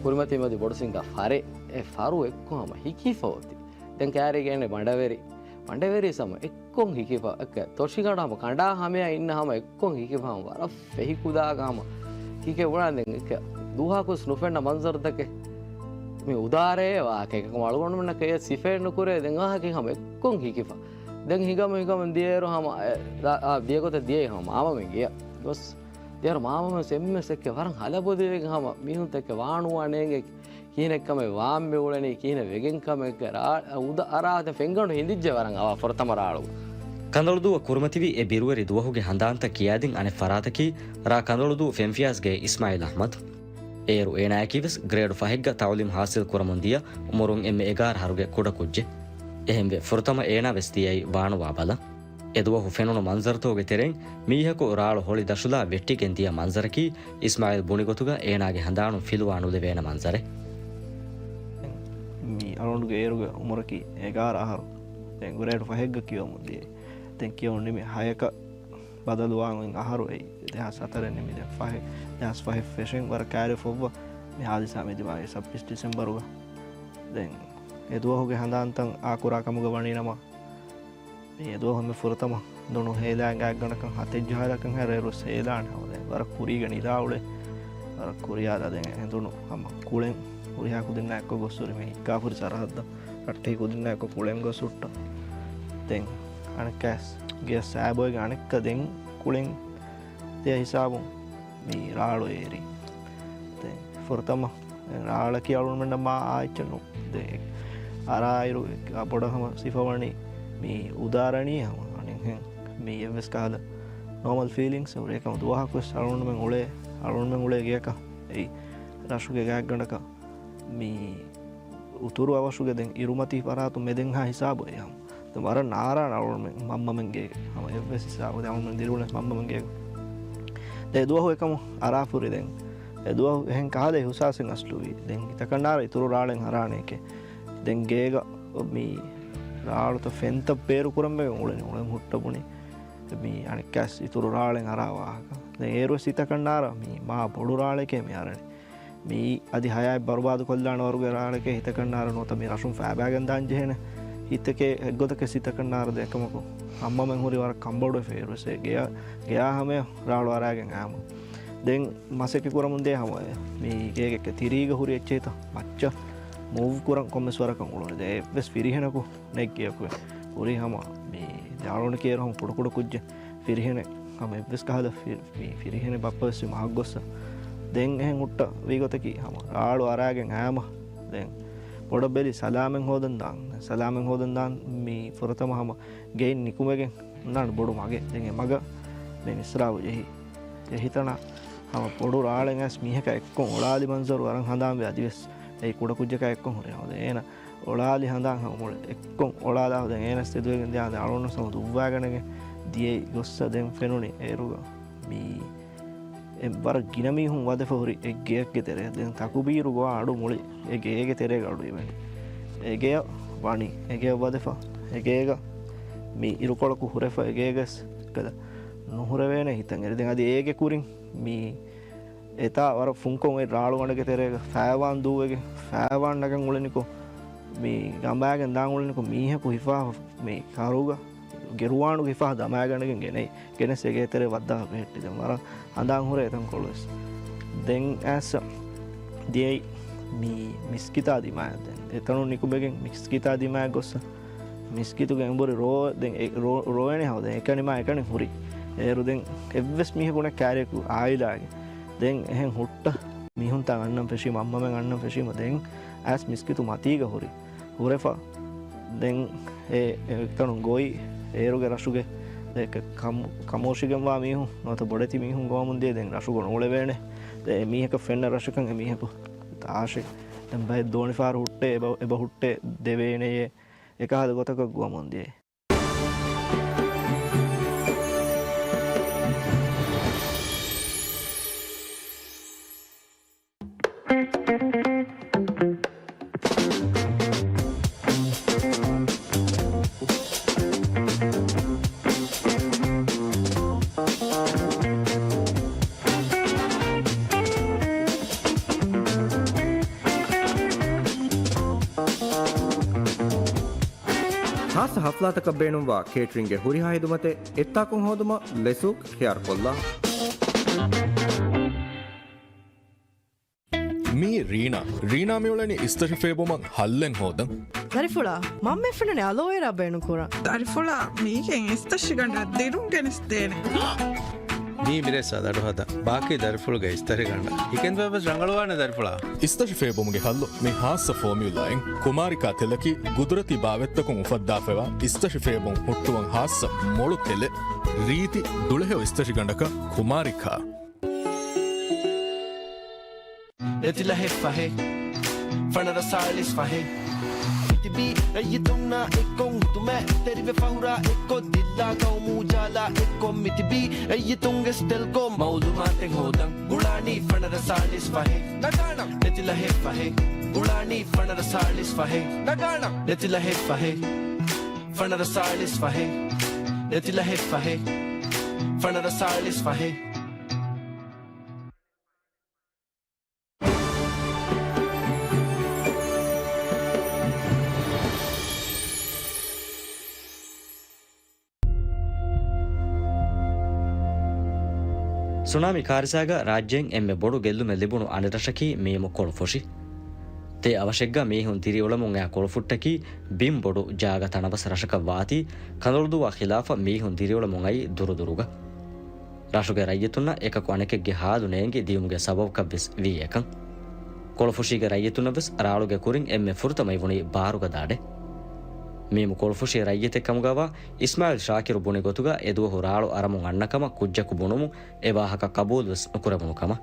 ކުރިމަތީ މަދު ބޮޑު ސިނގާ ފަރެއް. އެ ފަރު އެއްކޮށް ހަމަ ހިކިފަ އޮތީ. ދެން ކައިރީގެ އެންނެ ބަނޑަވެރި. ބަނޑަވެރި ހަމަ އެއްކޮށް ހިކިފަ އެއްކަ ތޮށިގަނޑު ހަމަ ކަނޑާ ހަމަޔަށް އިންނަ ހަމަ އެއްކޮށް ހިކިފަ ހަމަ ވަރަށް ފެހި ކުދާގަ ހަމަ ހިކެ އުޅާން ދެން އެއްކަ ދުވަހަކުސް ނުފެންނަ މަންޒަރުތަކެއް. މި އުދާރޭ ވާހަކައެއް ކަމަށް އަޅުގަނޑުމެންނަކަށް އެ ސިފައެއް ނުކުރޭ. ދެން ވާހަކަ ހަމަ އެއްކޮށް ހިކިފަ. ދެން ހިނގަމު ހިނގަމުން ދިޔައިރު ހަމަ އެ، ރާ، އާ، ދިޔަގޮތަށް ދިޔައީ ހަމަ މާމަމެން ގެޔަށް ގޮސް. ދިޔައިރު މާމަމެން އެންމެސް އެއްކެ ވަރަށް ހަލަބޮލިވެގެން ހަމަ މީހުންތަކެއް ވާނުވާ ނޭނގެ ކިހިނެއްކަމެއް ވާންމެ އުޅެނީ، ކިހިނެއް ވެގެން ކަމެއް ރާ، އުދަ އަރާ ފެންގަނޑު ހިނދިއްޖެ ވަރަށް އަވާ ފުރަތަމަ ރާޅު. ކަނދަޅުދޫއަށް ކުރިމަތިވި އެ ބިރުވެރި ދުވަހުގެ ހަނދާންތައް ކިޔާދިން އަނެއް ފަރާތަކީ ރ. ކަނދަޅުދޫ ފެންފިޔާޒްގޭ އިސްމާއީލް އަޙްމަދު. އޭރު އޭނާއަކީ ވެސް ގްރޭޑު ފަހެއްގަ ތަޢުލީމް ޙާޞިލް ކުރަމުން ދިޔަ އުމުރުން އެންމެ އެގާރަ އަހަރުގެ ކުޑަ ކުއްޖެއް. އެހެންވެ، ފުރަތަމަ އޭނާ ވެސް ދިޔައީ ވާނުވާ ބަލަން. އެދުވަހު ފެނުނު މަންޒަރުތަކުގެ ތެރެއިން މީހަކު ރާޅު ހޮޅި ދަށުލާ ވެއްޓިގެން ދިޔަ މަންޒަރަކީ އިސްމާއީލް ބުނި ގޮތުގަ އޭނާގެ ހަނދާނުން ފިލުވާ ނުލެވޭނެ މަންޒަރެއް. މި އަޅުގަނޑުގެ އޭރުގެ އުމުރަކީ އެގާރަ އަހަރު. ދެން ގްރޭޑް ފަހެއްގަ ކިޔަވަމުން ދިޔައީ. ދެން ކިޔަވަން ނިމި ހަޔަކަށް ބަދަލުވާން އޮތް އަހަރު އެއީ. ދެހާސް ހަތަރެއް ނިމި ދެން ފަހެއް، ދެހާސް ފަހެއް ފެށެން ވަރަށް ކައިރި ފޮއްވަ މި ހާދިސާ މި ދިމާވި ސައްބީސް ޑިސެމްބަރުގަ. ދެން އެދުވަހުގެ ހަނދާންތައް އާކުރާ ކަމުގަ ވަނީ ނަމަ، މި އެދުވަހު އެންމެ ފުރަތަމަ ދުނު ހޭލާ ގާތްގަނޑަކަށް ހަތެއް ޖަހާލަކަން ހައިރު ސޭލާން ހަމަ ދެން ވަރަށް ކުރީގަ ނިދާ އުޅެ. ވަރަށް ކުރިޔާ ދާ ދެން އެ ދުނު ހަމަ ކުޅެން ހުރިހާ ކުދިންނާ އެއްކޮށް ގޮސް ހުރި މި ހިއްކާފުރި ސަރަހައްދަށް ރައްޓެހި ކުދިންނާ އެއްކޮށް ކުޅެން ގޮސް ހުއްޓަ. ދެން އަނެއްކާސް ގެޔަށް ސައިބޯއެގެ އަނެއްކަ ދެން ކުޅެން ދޭ ހިސާބުން މި ރާޅު އޭރި. ދެން ފުރަތަމަ ރާޅަކީ އަޅުގަނޑުމެންނަށް މާ އާއެއްޗެއް ނޫން. ދެން އަރާއިރު ބޮޑަށް ހަމަ ސިފަވަނީ މި އުދާރަނީ ހަމަ އަނެއްހެން މި އެއްވެސް ކަހަލަ ނޯމަލް ފީލިންގްސް ހުރޭ ކަމަށް ދުވަހަކުވެސް އަޅުގަނޑުމެން އުޅޭ، އަޅުގަނޑުމެން އުޅޭ ގެޔަކަށް އެއީ ރަށުގެ ގާތްގަނޑަކަށް މި އުތުރު އަވަށުގެ ދެން އިރުމަތީ ފަރާތުން މެދެންހާ ހިސާބު އެއީ ހަމަ. ދެން ވަރަށް ނާރާން އަޅުގަނޑުމެން މަންމަމެން ގޭގެ ހަމަ އެއްވެސް ހިސާބު ދެން އަޅުގަނޑުމެން ދިރިއުޅެން މަންމަމެން ގޭގެ. ދެން އެދުވަހު އެކަމު އަރާފުރި ދެން އެދުވަހު އެހެން ކަހަލަ އިހުސާސެއް އަސްލުވީ. ދެން ހިތަކަށް ނާރާ އިތުރު ރާޅެއް އަރާނެކޭ. ދެން ގޭގަ މި ރާޅުތައް ފެންތައް ބޭރު ކުރަން ވެގެން އުޅެނީ އުޅެން ހުއްޓަ ބުނި. މި އަނެއްކާސް އިތުރު ރާޅެއް އަރާ ވާހަކަ. ދެން އޭރުވެސް ހިތަކަށް ނާރާ މި މާ ބޮޑު ރާޅެކޭ މި އަރަނީ. މިއީ އަދި ހަޔާތް ބަރުބާދު ކޮށްލާނެ ވަރުގެ ރާޅެކޭ ހިތަކަށް ނާރާ ނުވަތަ މި ރަށުން ފައިބާގެން ދާން ޖެހޭނެ ހިތެކޭ އެއްގޮތަކަށް ހިތަކަށް ނާރާ ދެން އެކަމަކު މަންމަމެން ހުރީ ވަރަށް ކަނބޮޑުވެފަ އޭރުވެސް ގެޔާ، ގެޔާ ހަމަޔަށް ރާޅު އަރާގެން އައިމު. ދެން މަސައްކަތް ކުރަމުން ދިޔަ ހަމަ މި ގޭގެ ތިރީގަ ހުރި އެއްޗެހިތައް މައްޗަށް މޫވް ކުރަން ކޮންމެސް ވަރަކަށް އުޅުނު. ދެން އެއްވެސް ފިރިހެނަކު ނެތް ގެޔަކު ހުރީ ހަމަ މި ދާޅުނި ކޭރު ހަމަ ކުޑަކުޑަ ކުއްޖެއް ފިރިހެނެއް ހަމަ އެއްވެސް ކަހަލަ ފި-، މި ފިރިހެނެއް ބައްޕަ ވެސް މަހަށް ގޮއްސަ. ދެން އެހެން ހުއްޓަ ވީގޮތަކީ ހަމަ ރާޅު އަރާގެން އައިމަ. ދެން ބޮޑަށް ބެލި ސަލާމެއް ހޯދަން ދާން. ސަލާމެއް ހޯދަން ދާން މި ފުރަތަމަ ހަމަ ގެއިން ނިކުމެގެން އޮންނާނެ ބޮޑު މަގެއް. ދެން އެ މަގަށް މި މިސްރާބު ޖެހި. އެ ހިތަނަ ހަމަ ބޮޑު ރާޅެއް އައިސް މީހަކާ އެއްކޮށް އޮޅާލި މަންޒަރު ވަރަށް ހަނދާންވެ އަދިވެސް އެއީ ކުޑަކުއްޖަކާ އެއްކޮށް ހުރި ހަމަ. އޭނަ އޮޅާލި ހަނދާން ހަމަ މުޅި އެއްކޮށް އޮޅާލާ ދެން އޭނަސް ތެދުވެގެން ދިޔާ ދެން އަޅުގަނޑު ހަމަ ދުއްވާގަނެގެން ދިޔައީ ގޮއްސަ ދެން ފެނުނީ އޭރުގަ މީ އެ ވަރަށް ގިނަ މީހުން ވަދެފަ ހުރި އެއްގެއަށްގެ ތެރޭ. ދެން ތަކުބީރު ގޮވާ އަޑު މުޅި އެ ގޭގެ ތެރޭގަ އަޑު އިވެން. އެ ގެޔަށް ވަނީ، އެ ގެޔަށް ވަދެފަ، އެ ގޭގަ މި އިރުކޮޅަކު ހުރެފަ، އެ ގޭގަސް ކަލަ ނުހުރެވޭނެ ހިތަށް އެރި. ދެން އަދި އޭގެ ކުރިން މި އެތާ ވަރަށް ފުންކޮށް އޮތް ރާޅުގަނޑެއްގެ ތެރޭގަ ފައިވާން ދޫވެގެން، ފައިވާން ނަގަން އުޅެނިކޮށް، މި ގަނބާގެން ދާން އުޅެނިކޮށް، މީހަކު ހިފާ މި ކަރުގަ ގެރުވާނުގެ ހިފާ ދަމާގަނެގެން ގެނައި، ގެނެސް އެގޭތެރޭ ވައްދާ ބެހެއްޓި. ދެން ވަރަށް ހަނދާން ހުރޭ އެތަންކޮޅުވެސް. ދެން އައިސް ދިޔައީ މި މިސްކިތާ ދިމާއަށް. ދެން އެތަނުން ނިކުމެގެން މިސްކިތާ ދިމާއަށް ގޮއްސަ މިސްކިތުގެ އެނބުރި ރޯ، ދެން އެ ރޯ، ރޯވޭނެ ހަމަ ދެން އެކަނި މާ އެކަނި ހުރި. އޭރު ދެން އެއްވެސް މީހަކު ނެތް ކާރިއަކު އާއިލާގެ. ދެން އެހެން ހުއްޓަ މީހުންތައް އަންނަން ފެށީމަ، އަންނަމެން އަންނަން ފެށީމަ، ދެން އައިސް މިސްކިތު މަތީގަ ހުރި. ހުރެފަ ދެން އެ، އެ ތަނުން ގޮތް އޭރުގެ ރަށުގެ އެ ކަ-، ކަމު-، ކަމޯށިގެންވާ މީހުން ނުވަތަ ބޮޑެތި މީހުން ގޮވަމުން ދިޔަ ދެން ރަށުގަ ނޫޅެވޭނެ. ދެ އެ މީހަކަށް ފެންނަ ރަށަކަށް އެ މީހަކު ދާށޭ. ދެން ބައެއް ދޯނިފަހަރު ހުއްޓޭ، އެބަ، އެބަ ހުއްޓޭ ދެވޭނެޔޭ. އެކަހަލަ ގޮތަކަށް ގޮވަމުން ދިޔައީ. ޚާއްޞަ ހަފްލާތަކަށް ބޭނުންވާ ކޭޓްރިންގެ ހުރިހާ ހިދުމަތެއް އެއްތާކުން ހޯދުމަށް ލެސޫކް ޚިޔާރުކޮށްލާ. މީ ރީނާ. ރީނާ މިއުޅެނީ އިސްތަށި ފޭބުމަށް ހައްލެއް ހޯދަން. ދަރިފުޅާ، މަންމަ ފެނުނެ އަލޯވެރާ ބޭނުންކުރަން. ދަރިފުޅާ، މީގެން އިސްތަށިގަނޑަށް ދިރުން ގެނެސްދޭނެ. މީ މިރޭސާ ދަޑުހަދާ. ބާކީ ދަރިފުޅުގެ އިސްތަށިގަނޑަށް ހިކެންދުވެ ވެސް ރަނގަޅުވާނެ ދަރިފުޅާ. އިސްތަށި ފޭބުމުގެ ހައްލު މި ހާއްސަ ފޯމިއުލާއިން. ކުމާރިކާ ތެލަކީ ގުދުރަތީ ބާވަތްތަކުން އުފައްދާފައިވާ އިސްތަށި ފޭބުން ހުއްޓުވަން ހާއްސަ މޮޅު ތެލެއް. ރީތި ދުޅަހެޔޮ އިސްތަށިގަނޑަކަށް ކުމާރިކާ. އެތިލަ ހެއްފަހެ، ފަނަރަ ސާޅީސް ފަހެ. ތިބީ ރައްޔިތުންނާ އެއްކޮށް ހުތުމެއް، ތެރިވެ ފަހުރާ އެއްކޮށް ދިއްލާ ގައުމު އުޖާލާ އެއްކޮށް މިތިބީ ރައްޔިތުންގެ ސްޓެލްކޯ މައުލޫމާތެއް ހޯދަން ގުޅާނީ ފަނަރަ ސާޅީސް ފަހެ. ނަގާނަ. އެތިލަ ހެއްފަހެ، ގުޅާނީ ފަނަރަ ސާޅީސް ފަހެ. ނަގާނަ. އެތިލަ ހެއްފަހެ، ފަނަރަ ސާޅީސް ފަހެ. އެތިލަ ހެއްފަހެ، ފަނަރަ ސާޅީސް ފަހެ. ސުނާމި ކާރިސާގަ ރާއްޖޭން އެންމެ ބޮޑު ގެއްލުމެއް ލިބުނު އަނެއް ރަށަކީ މީމު ކޮޅުފުށި. ތެ އަވަށެއްގަ މީހުން ދިރިއުޅެމުން އައި ކޮޅުފުއްޓަކީ ބިން ބޮޑު ޖާގަ ތަނަވަސް ރަށަކަށް ވާތީ، ކަނދޮޅުދޫއާ ޚިލާފަށް މީހުން ދިރިއުޅެމުން އައީ ދުރުދުރުގަ. ރަށުގެ ރައްޔިތުންނަށް އެކަކު އަނެކެއްގެ ހާލު ނޭނގި ދިޔުމުގެ ސަބަބަކަށްވެސް ވީ އެކަން. ކޮޅުފުށީގެ ރައްޔިތުންނަށްވެސް ރާޅުގެ ކުރިން އެންމެ ފުރަތަމަ އިވުނީ ބާރުގަ ދާޑެ. މީމު ކޮޅުފުށީ ރައްޔިތެއް ކަމުގަވާ އިސްމާއިލް ޝާކިރު ބުނި ގޮތުގަ އެދުވަހު ރާޅު އަރަމުން އަންނަ ކަމަށް ކުއްޖަކު ބުނުމުން އެ ވާހަކަ ޤަބޫލުވެސް ނުކުރެވުނު ކަމަށް.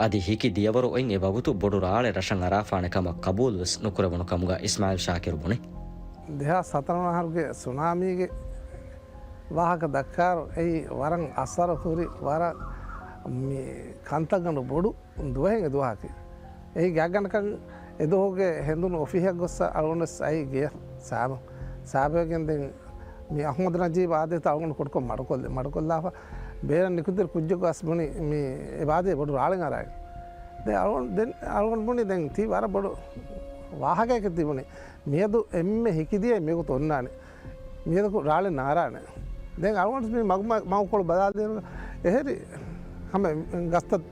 އަދި ހިކި ދިޔަވަރު އޮތް އެ ވަގުތު ބޮޑު ރާޅެއް ރަށަށް އަރާފާނެ ކަމަށް ޤަބޫލުވެސް ނުކުރެވުނު ކަމުގަ އިސްމާއިލް ޝާކިރު ބުނި. ދެހާސް ހަތަރު އަހަރުގެ ސުނާމީގެ ވާހަކަ ދައްކާއިރު، އެއީ ވަރަށް އަސަރު ހުރި، ވަރަށް މި ކަންތައްގަނޑު ބޮޑު ދުވަހެއް އެ ދުވަހަކީ. އެއީ ގާތްގަނޑަކަށް އެ ދުވަހުގެ ހެނދުނު އޮފީހަށް ގޮސް އަޅުގަނޑުވެސް އައީ ގެޔަށް ސާބަ-، ސާބަވެގެން ދެން މި އަޙްމަދު ނަޖީބް އާދޭތަ އަޅުގަނޑު ކުޑަކޮށް މަޑުކޮށްލެ-، މަޑުކޮށްލާފަ ބޭރަށް ނިކުތި ކުއްޖަކު އަސް ބުނި މި އެ ބާދޭ ބޮޑު ރާޅެއް އަރާގެން. ދެން އަޅުގަނޑު، ދެން އަޅުގަނޑު ބުނި ދެން ތީ ވަރަށް ބޮޑު ވާހަކައެއް ތިބުނީ. މިއަދު އެންމެ ހިކިދިޔައީ މިގޮތަށް އޮންނާނެ. މިއަދަކު ރާޅެއް ނާރާނެ. ދެން އަޅުގަނޑު މި މަގު-، މަ-، މަގުކޮޅު ބަލާލިއިރު އެހެރީ ހަމަ ގަސްތައް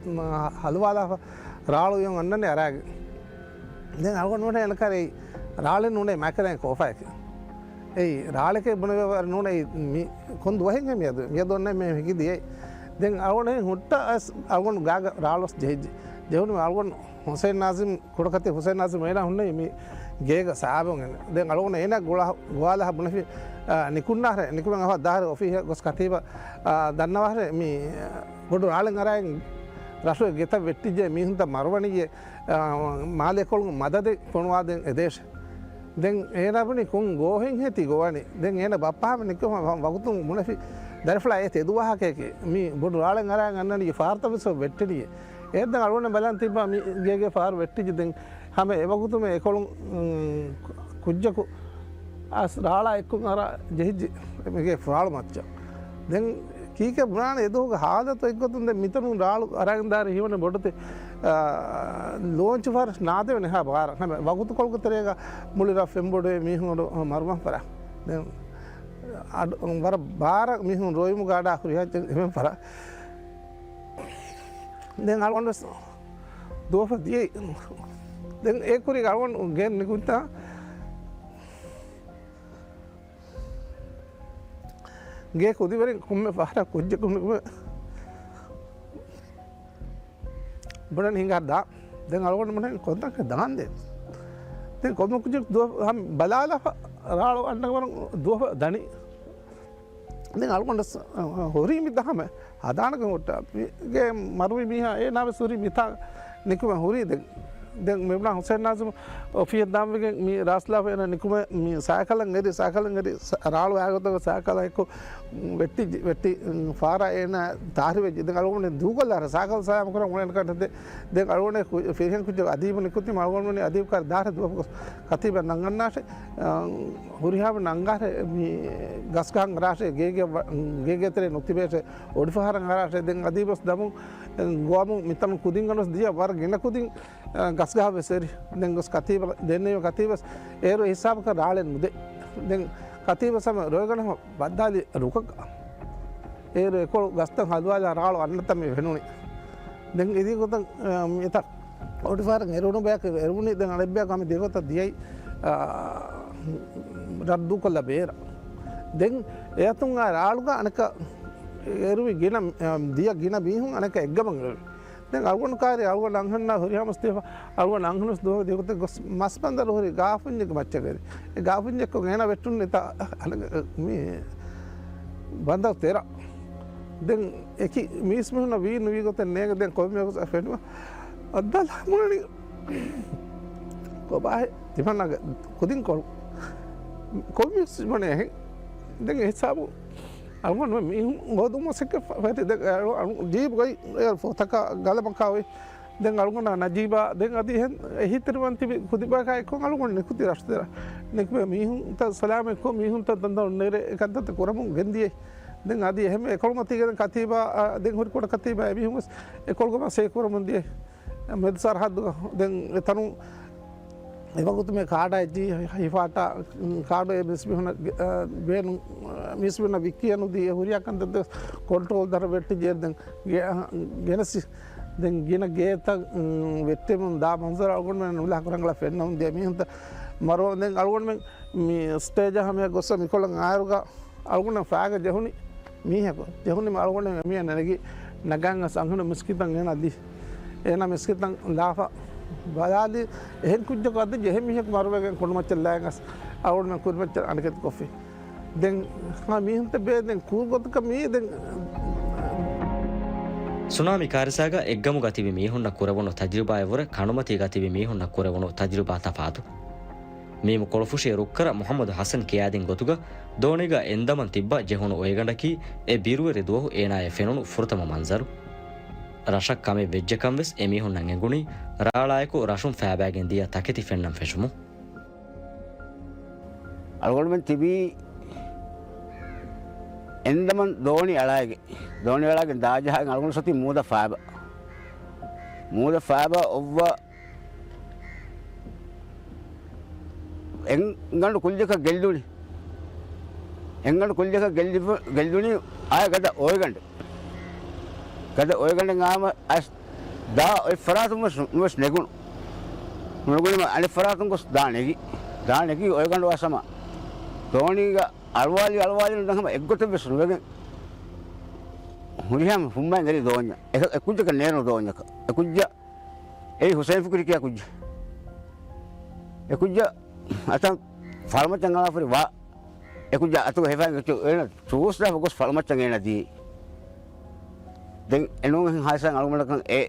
ހަލުވާލާފަ ރާޅު އޮތް އަންނަނީ އަރާގެން. ދެން އަޅުގަނޑު ވަނީ އެނަކަރ އެއީ ރާޅެއް ނޫނޭ މާކަރައިން ކޯފާއެކޭ. އެއީ ރާޅެކޭ ބުނެވޭ ވަރެއް ނޫނޭ އެއީ މި ކޮން ދުވަހެއް މިއަދު، މިއަދު އޮންނަ މި ހިކިދިޔައީ. ދެން އަޅުގަނޑު ހުއްޓަ އަޅުގަނޑު ގާގަ ރާޅު ޖެހިއްޖެ. ޖެހުނު އަޅުގަނޑު ހުސެން ނާޒިމް ކުޑަކަތި ހުސެން ނާޒިމް އޭނާ ހުންނެވީ މި ގޭގަ ސާބަވެގެން. ދެން އަޅުގަނޑު އޭނާ ގުޅާ-، ގޮވާލާ ބުނެފި، އާ، ނިކުންނާހަރެ، ނިކުމެން އަހަ ދާހަރެ އޮފީހަށް ގޮސް ކަތީބަށް، އާ، ދަންނަވާހަރެ މި ބޮޑު ރާޅެއް އަރާއިން ރަށުގެ ގެތައް ވެއްޓިއްޖެ މީހުންތައް މަރުވަނިއްޔެ، އާ، މާލެކޮޅުން މަދަދެއް ފޮނުވާދޭން އެދޭށެ. ދެން އޭނާ ބުނި ކޮން ގޯހެއްހޭ ތި ގޮވަނީ؟ ދެން އޭނާ ބައްޕަ ހަމަ ނިކުމެ ވަގުތުން ބުނެފި ދަރިފުޅާ އޭ ތެދު ވާހަކައެކޭ. މި ބޮޑު ރާޅެއް އަރާ އަންނަނީ ފާރުތައް ވެސް ވެއްޓެނީ. އެހެން ދެން އަޅުގަނޑު ބަލަން ތިއްބާ މި ގޭގެ ފާރު ވެއްޓިއްޖެ ދެން ހަމަ އެވަގުތުމެ އެކޮޅުން، އުން، ކުއްޖަކު އަސް ރާޅާ އެއްކޮށް އަރާ ޖެހިއްޖެ މިގޭ ފާޅު މައްޗަށް. ދެން ކީކޭ ބުނާނެ އެދުވަހުގެ ހާލަތު އެއްގޮތުން ދެން މިތަނުން ރާޅު އަރާގެން ދާރި ހީވަނީ ބޮޑުތި، އާ، ލޯންޗު ފަރަށް ނާދެވެނެ ހާ ބާރަށް. ހަމަ ވަގުތު ކޮޅުގެ ތެރޭގަ މުޅި ރަށް ފެންބޮޑުވެ މީހުން އަޑު މަރުވާން ފަރާ. ދެން އަޑު ވަރަށް ބާރަށް މީހުން ރޮއިމުގަ އަޑާ ހުރިހާ އެހެން ފަރާ. ދެން އަޅުގަނޑު ވެސް ދުވަފަ ދިޔައީ. ދެން އެ ކުރީގަ އަޅުގަނޑު ގެން ނިކުތާ ގޭ ކުދިވެރިން ކޮންމެ ފަހަރަށް ކުއްޖަކު ނިކުމެ ބުނަން ހިނގާ ދާ. ދެން އަޅުގަނޑު ބުނަން ކޮންތަކެއް ދާންދޭ. ދެން ކޮންމެ ކުއްޖެއް ދުވަ ހަމަ ބަލާލާފަ ރާޅު އަންނަ ވަރުން ދުވަހު ދަނީ. ދެން އަޅުގަނޑަސް ހުރީ މި ދަހަމެ ހަދާނަގެ ހުއްޓާ. މިގެ މަރުވި މީހާ އޭނާވެސް ހުރީ މިތާ ނިކުމެ ހުރީ ދެން. ދެން މިބުނާ ހުސެން ނާޒިމް އޮފީހަށް ދާންވެގެން މި ރާސްލާފަ އޭނާ ނިކުމެ މި ސައިކަލަށް އެރި، ސައިކަލަށް އެރި ސަ-، ރާޅު އާގޮތަށް ސައިކަލަށް އެކު ވެއްޓި، ވެއްޓި، ފާރާ އޭނާ ތާރިވެއްޖެ. ދެން އަޅުގަނޑު ދޫކޮށްލާ ސައިކަލް ސަލާމަ ކުރަން އުޅެން ކަންތައް ދެ-، ދެން އަޅުގަނޑު ފިރިހެން ކުއްޖެއް އަދީބު ނިކުތީމަ އަޅުގަނޑު ވަނީ އަދީބު ކާރި ދާށޭ ދުވަހު ގޮސް ކަތީބަށް ނަންގަންނާށޭ. އަ، ހުރިހާ ނަންގާށޭ މި ގަސްގަހަށް އަރާށޭ ގޭގެ ވަ-، ގޭގެ ތެރޭ ނުތިބޭށޭ އޮޑިފަހަރަށް އަރާށޭ. ދެން އަދީބު ވެސް ދަމުން ގޮވަމުން މިތަނުން ކުދިން ގަނޑުސް ދިޔަ ވަރަށް ގިނަ ކުދިން އަ، ގަސްގަހަށް ވެސް އެރި. ދެން ގޮސް ކަތީބަށް ދެންނެވި ކަތީބަސް އޭރު އެ ހިސާބަކަށް ރާޅެއް ނުދޭ. ދެން ކަތީބަސް ހަމަ ރޮއެގަނޑު ބައްދާލި ރުކަކަށް. އޭރު އެކޮޅު ގަސްތައް ހަލުވާލާ ރާޅު އަންނަތަން މި ފެނުނީ. ދެން އިދީ ގޮތަށް، އަ، މިތަ އޮޑިފަހަރަށް އެރުނު ބަޔަކު އެރުވުނީ. ދެން އަނެއްބަޔަކު ހަމަ ދިގޮތަށް ދިޔައީ، އަ، ރައްދުކޮށްލާ ބޭރަށް. ދެން އެއަތުން އާ ރާޅުގަ އަނެއްކާ އެރުވި ގިނަ، އަ، ދިޔަ ގިނަ މީހުން އަނެއްކާ އެއްގަމަށް އެރުވި. ދެން އަޅުގަނޑު ކާރި އަޅުގަނޑު އަންހެންނާ ހުރިހާ މަސް ދިޔަފަ، އަޅުގަނޑު އަންހެނުސް ދުވަހު ދިގޮތެއް ގޮސް މަސްބަނދަރު ހުރި ގާފުންޏެއްގެ މައްޗަށް އެރި. އެ ގާފުންޏެއްކޮށް އޭނާ ވެއްޓުން ނެތާ މި ބަނދަރު ތެރަށް. ދެން އެކި މީސްމީހުންނަށް ވީ ނުވީ ގޮތެއް ނޭނގެ. ދެން ކޮންމެ ގޮސް ފެނުމަށް އައްދާލާ ބުނަނީ ކޮބާހޭ ތިމަންނާގެ ކުދިން ކޮޅު ކޮންމެ ބުނޭ. ދެން އެ ހިސާބު އަޅުގަނޑު މީހުން ހޯދުމަށް ސެކެ ފަ-، ފެތި ދެ-، އަޅު-، އަޅު-، ޖީބުގައި އެ ފޮތަކާ ގަލަމަކާ އޮތް. ދެން އަޅުގަނޑާ ނަޖީބާ ދެން އަދި އެހެން އެހީތެރިވަން ތިބި ކުދިބަޔަކާ އެއްކޮށް އަޅުގަނޑު ނިކުތި ރަށުތެރަށް. ނިކުމެ މީހުންތައް ސަލާމަތްކޮށް މީހުންތައް ދަންދަން ނެރެ އެ ކަންތައްތައް ކުރަމުން ގެންދިޔަ. ދެން އަދި އެހެން އެކޮޅުމަތީގަ ދެން ކަތީބާ، އަ، ދެން ހުރި ކުޑަ ކަތީބާ އެމީހުން ވެސް އެކޮޅުގަ މަސޭ ކުރަމުން ދިޔަ. މެދު ސަރަހައްދުގަ ދެން އެތަނުން އެވަގުތު މި ކާޑާ އެއްޗި ހިފާޓާ، ކާޑު އެ މީސްމީހުންނަށް، އަ، ބޭނުން، މީސްމީހުންނަށް ވިއްކިޔަ ނުދީ އެ ހުރިހާ ކަންތައް ކޮންޓްރޯލް ދަށަށް ވެއްޓިއްޖެ ދެން ގެ-، ގެނެސި. ދެން ގިނަ ގޭތައް، އު، ވެއްޓެމުން ދާ މަންޒަރު އަޅުގަނޑުމެން ނުލާ ކުރަނގަޅަށް ފެންނަމުން ދިޔަ މީހުންތައް މަރުވަން ދެން އަޅުގަނޑުމެން މި ސްޓޭޖަށް ހަމަޔަށް ގޮއްސަ މިކޮޅަށް އާއިރުގަ އަޅުގަނޑަށް ފާގަ ޖެހުނި މީހަކު. ޖެހުނީމަ އަޅުގަނޑު އެމީހަށް ނެގި ނަގާން އަސް އަންހެނު މިސްކިތަށް އޭނާ ދި. އޭނާ މިސްކިތަށް ލާފަ ބަލާލި އެހެން ކުއްޖަކު އަދި ޖެހެން މީހަކު މަރުވެގެން ކޮނޑުމައްޗަށް ލާގެން އަސް އަޅުގަނޑު ކުރިމައްޗަށް އަނެކެތި ކޮށްފި. ދެން ހަމަ މީހުންތައް ބޭ ދެން ކޫރު ގޮތަކަށް މީ ދެން. ސުނާމީ ކާރިސާގަ އެއްގަމުގަ ތިބި މީހުންނަށް ކުރެވުނު ތަޖުރިބާއަށްވުރެ ކަނޑުމަތީގަ ތިބި މީހުންނަށް ކުރެވުނު ތަޖުރިބާ ތަފާތު. މީމު ކޮޅުފުށި ރުއްކަރަ މުޙައްމަދު ޙަސަން ކިޔާދިން ގޮތުގަ ދޯނިގަ އެންދަމަން ތިއްބަ ޖެހުނު އޮއެގަނޑަކީ އެ ބިރުވެރި ދުވަހު އޭނާޔަށް ފެނުނު ފުރަތަމަ މަންޒަރު. ރަށަށް ކަމެއް ވެއްޖެކަން ވެސް އެމީހުންނަށް އެނގުނީ ރާޅާއެކު ރަށުން ފައިބައިގެން ދިޔަ ތަކެތި ފެންނަން ފެށުމުން. އަޅުގަނޑުމެން ތިބީ އެންދަމަން ދޯނި އަޅާއިގެ، ދޯނި އަޅާގެން ދާޖަހާގެން އަޅުގަނޑު ސޮތީ މޫދަށް ފައިބަ. މޫދަށް ފައިބަ އޮއްވަ އެންގަނޑު ކުއްޖަކަށް ގެއްލުނި. އެންގަނޑު ކުއްޖަކަށް ގެއްލިފަ-، ގެއްލުނީ އާޔަ ގަދަ އޮއެގަނޑެއް. ގަދަ އޮއެގަނޑެއް އާމަ އަސް ދާ އޮތް ފަރާތުން ވެސް ނުވެސް ނެގުނު. ނުނެގުނީމަ އަނެއް ފަރާތުން ގޮސް ދާ ނެގި. ދާ ނެގި އޮއެގަނޑު އަސް ހަމަ ދޯނީގަ އަޅުވާލި އަޅުވާލި ނުދަން ހަމަ އެއްގޮތެއް ވެސް ނުވެގެން ހުރިހާ ހުންމައިން އެރި ދޯންޏަށް. އެ-، އެ ކުއްޖަކަށް ނޭނު ދޯންޏަކަށް. އެ ކުއްޖަ އެއީ ހުސައިން ފިކުރި ކިޔާ ކުއްޖެއް. އެ ކުއްޖަ އަތަށް ފަޅުމައްޗަށް އަޅާފަރި ވާ. އެ ކުއްޖާ އަތުގަ ހިފައިގެން އެއްޗެއް އޭނަ ޗޫސް ދާފަ ގޮސް ފަޅުމައްޗަށް އޭނަ ދީ. ދެން އެނޫން ހާއްސަ އަޅުގަނޑަކަށް އެ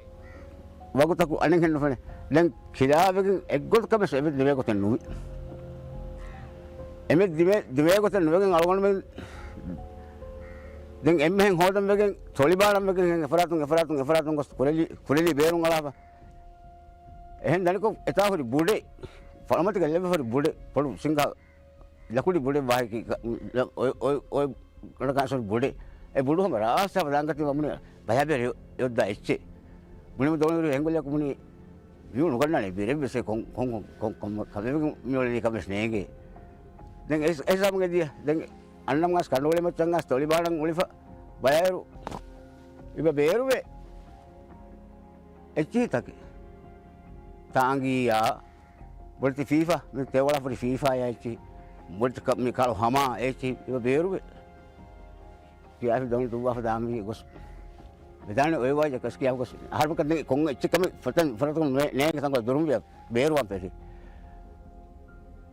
ވަގުތަކު އަނެއްހެން ނުފެނޭ. ދެން ކިލާވެގެން އެއްގޮތަކަށް ވެސް އެބަ ދިމޭ ގޮތެއް ނުވި. އެމެ ދިމޭ، ދިމޭ ގޮތެއް ނުވެގެން އަޅުގަނޑުމެން ދެން އެންމެހެން ހޯދަން ވެގެން، ތޮޅިބާޅަން ވެގެން އެފަރާތުން އެފަރާތުން އެފަރާތުން ގޮސް ކުރެލި، ކުރެލި ބޭރުން އަޅާފަ. އެހެން ދަނިކޮށް އެތާ ހުރި ބުޑެއް، ފަޅުމަތިގަ ލެއްވި ހުރި ބުޑެއް، ބޮޑު ސިނގާ ލަކުޑި ބުޑެއް ވާހިކި، އޮތް، އޮތް، އޮތް، ކަނޑަކާސް ހުރި ބުޑެއް. އެ ބުޑު ހަމަ ރާސްތާފަ ދާން ގަތީ ވަމުނި ބަޔާބެރި އޮތްދާ އެއްޗެއް. ބުނިމަ ދޯނިވެރި ހެނގުލަކު ބުނި ވިއު ނުގަންނާނެ ބިރެއްވެސް ކޮން، ކޮން، ކޮން، ކޮން ކަމެއް މިއުޅެނީ ކަމެއް ނޭނގޭ. ދެން އެ، އެ ހިސާބުން އެދިޔަ. ދެން އަންނަމަ ގާސް ކަނޑުއޮޅި މައްޗަށް ގާސް ތޮޅިބާނަން އުޅިފަ ބަޔައިރު އިބަ ބޭރުވެ އެއްޗިހިތަކެއް. ތާނގީއާ ބޮޑެތި ފީފާ، މި ތެވަޅަ ފުރި ފީފާޔާ އެއްޗިހި. ބޮޑެތި ކަ-، މި ކަޅު ހަމާ އެއްޗިހި އިބަ ބޭރުވެ. ކިޔާފި ދޮނި ދުއްވާފަ ދާމީ ގޮސް. ވެދާނެ އޮތްވާ ޖަކަސް ކިޔާ ގޮސް އަހަރުމަކަށް ދެން ކޮން އެއްޗެއް ކަމެއް ފަތަން ފަރަތަކުން ނޭނގެ ތަންކޮޅެއް ދުރުން ވިޔަ ބޭރުވާން ފެށި.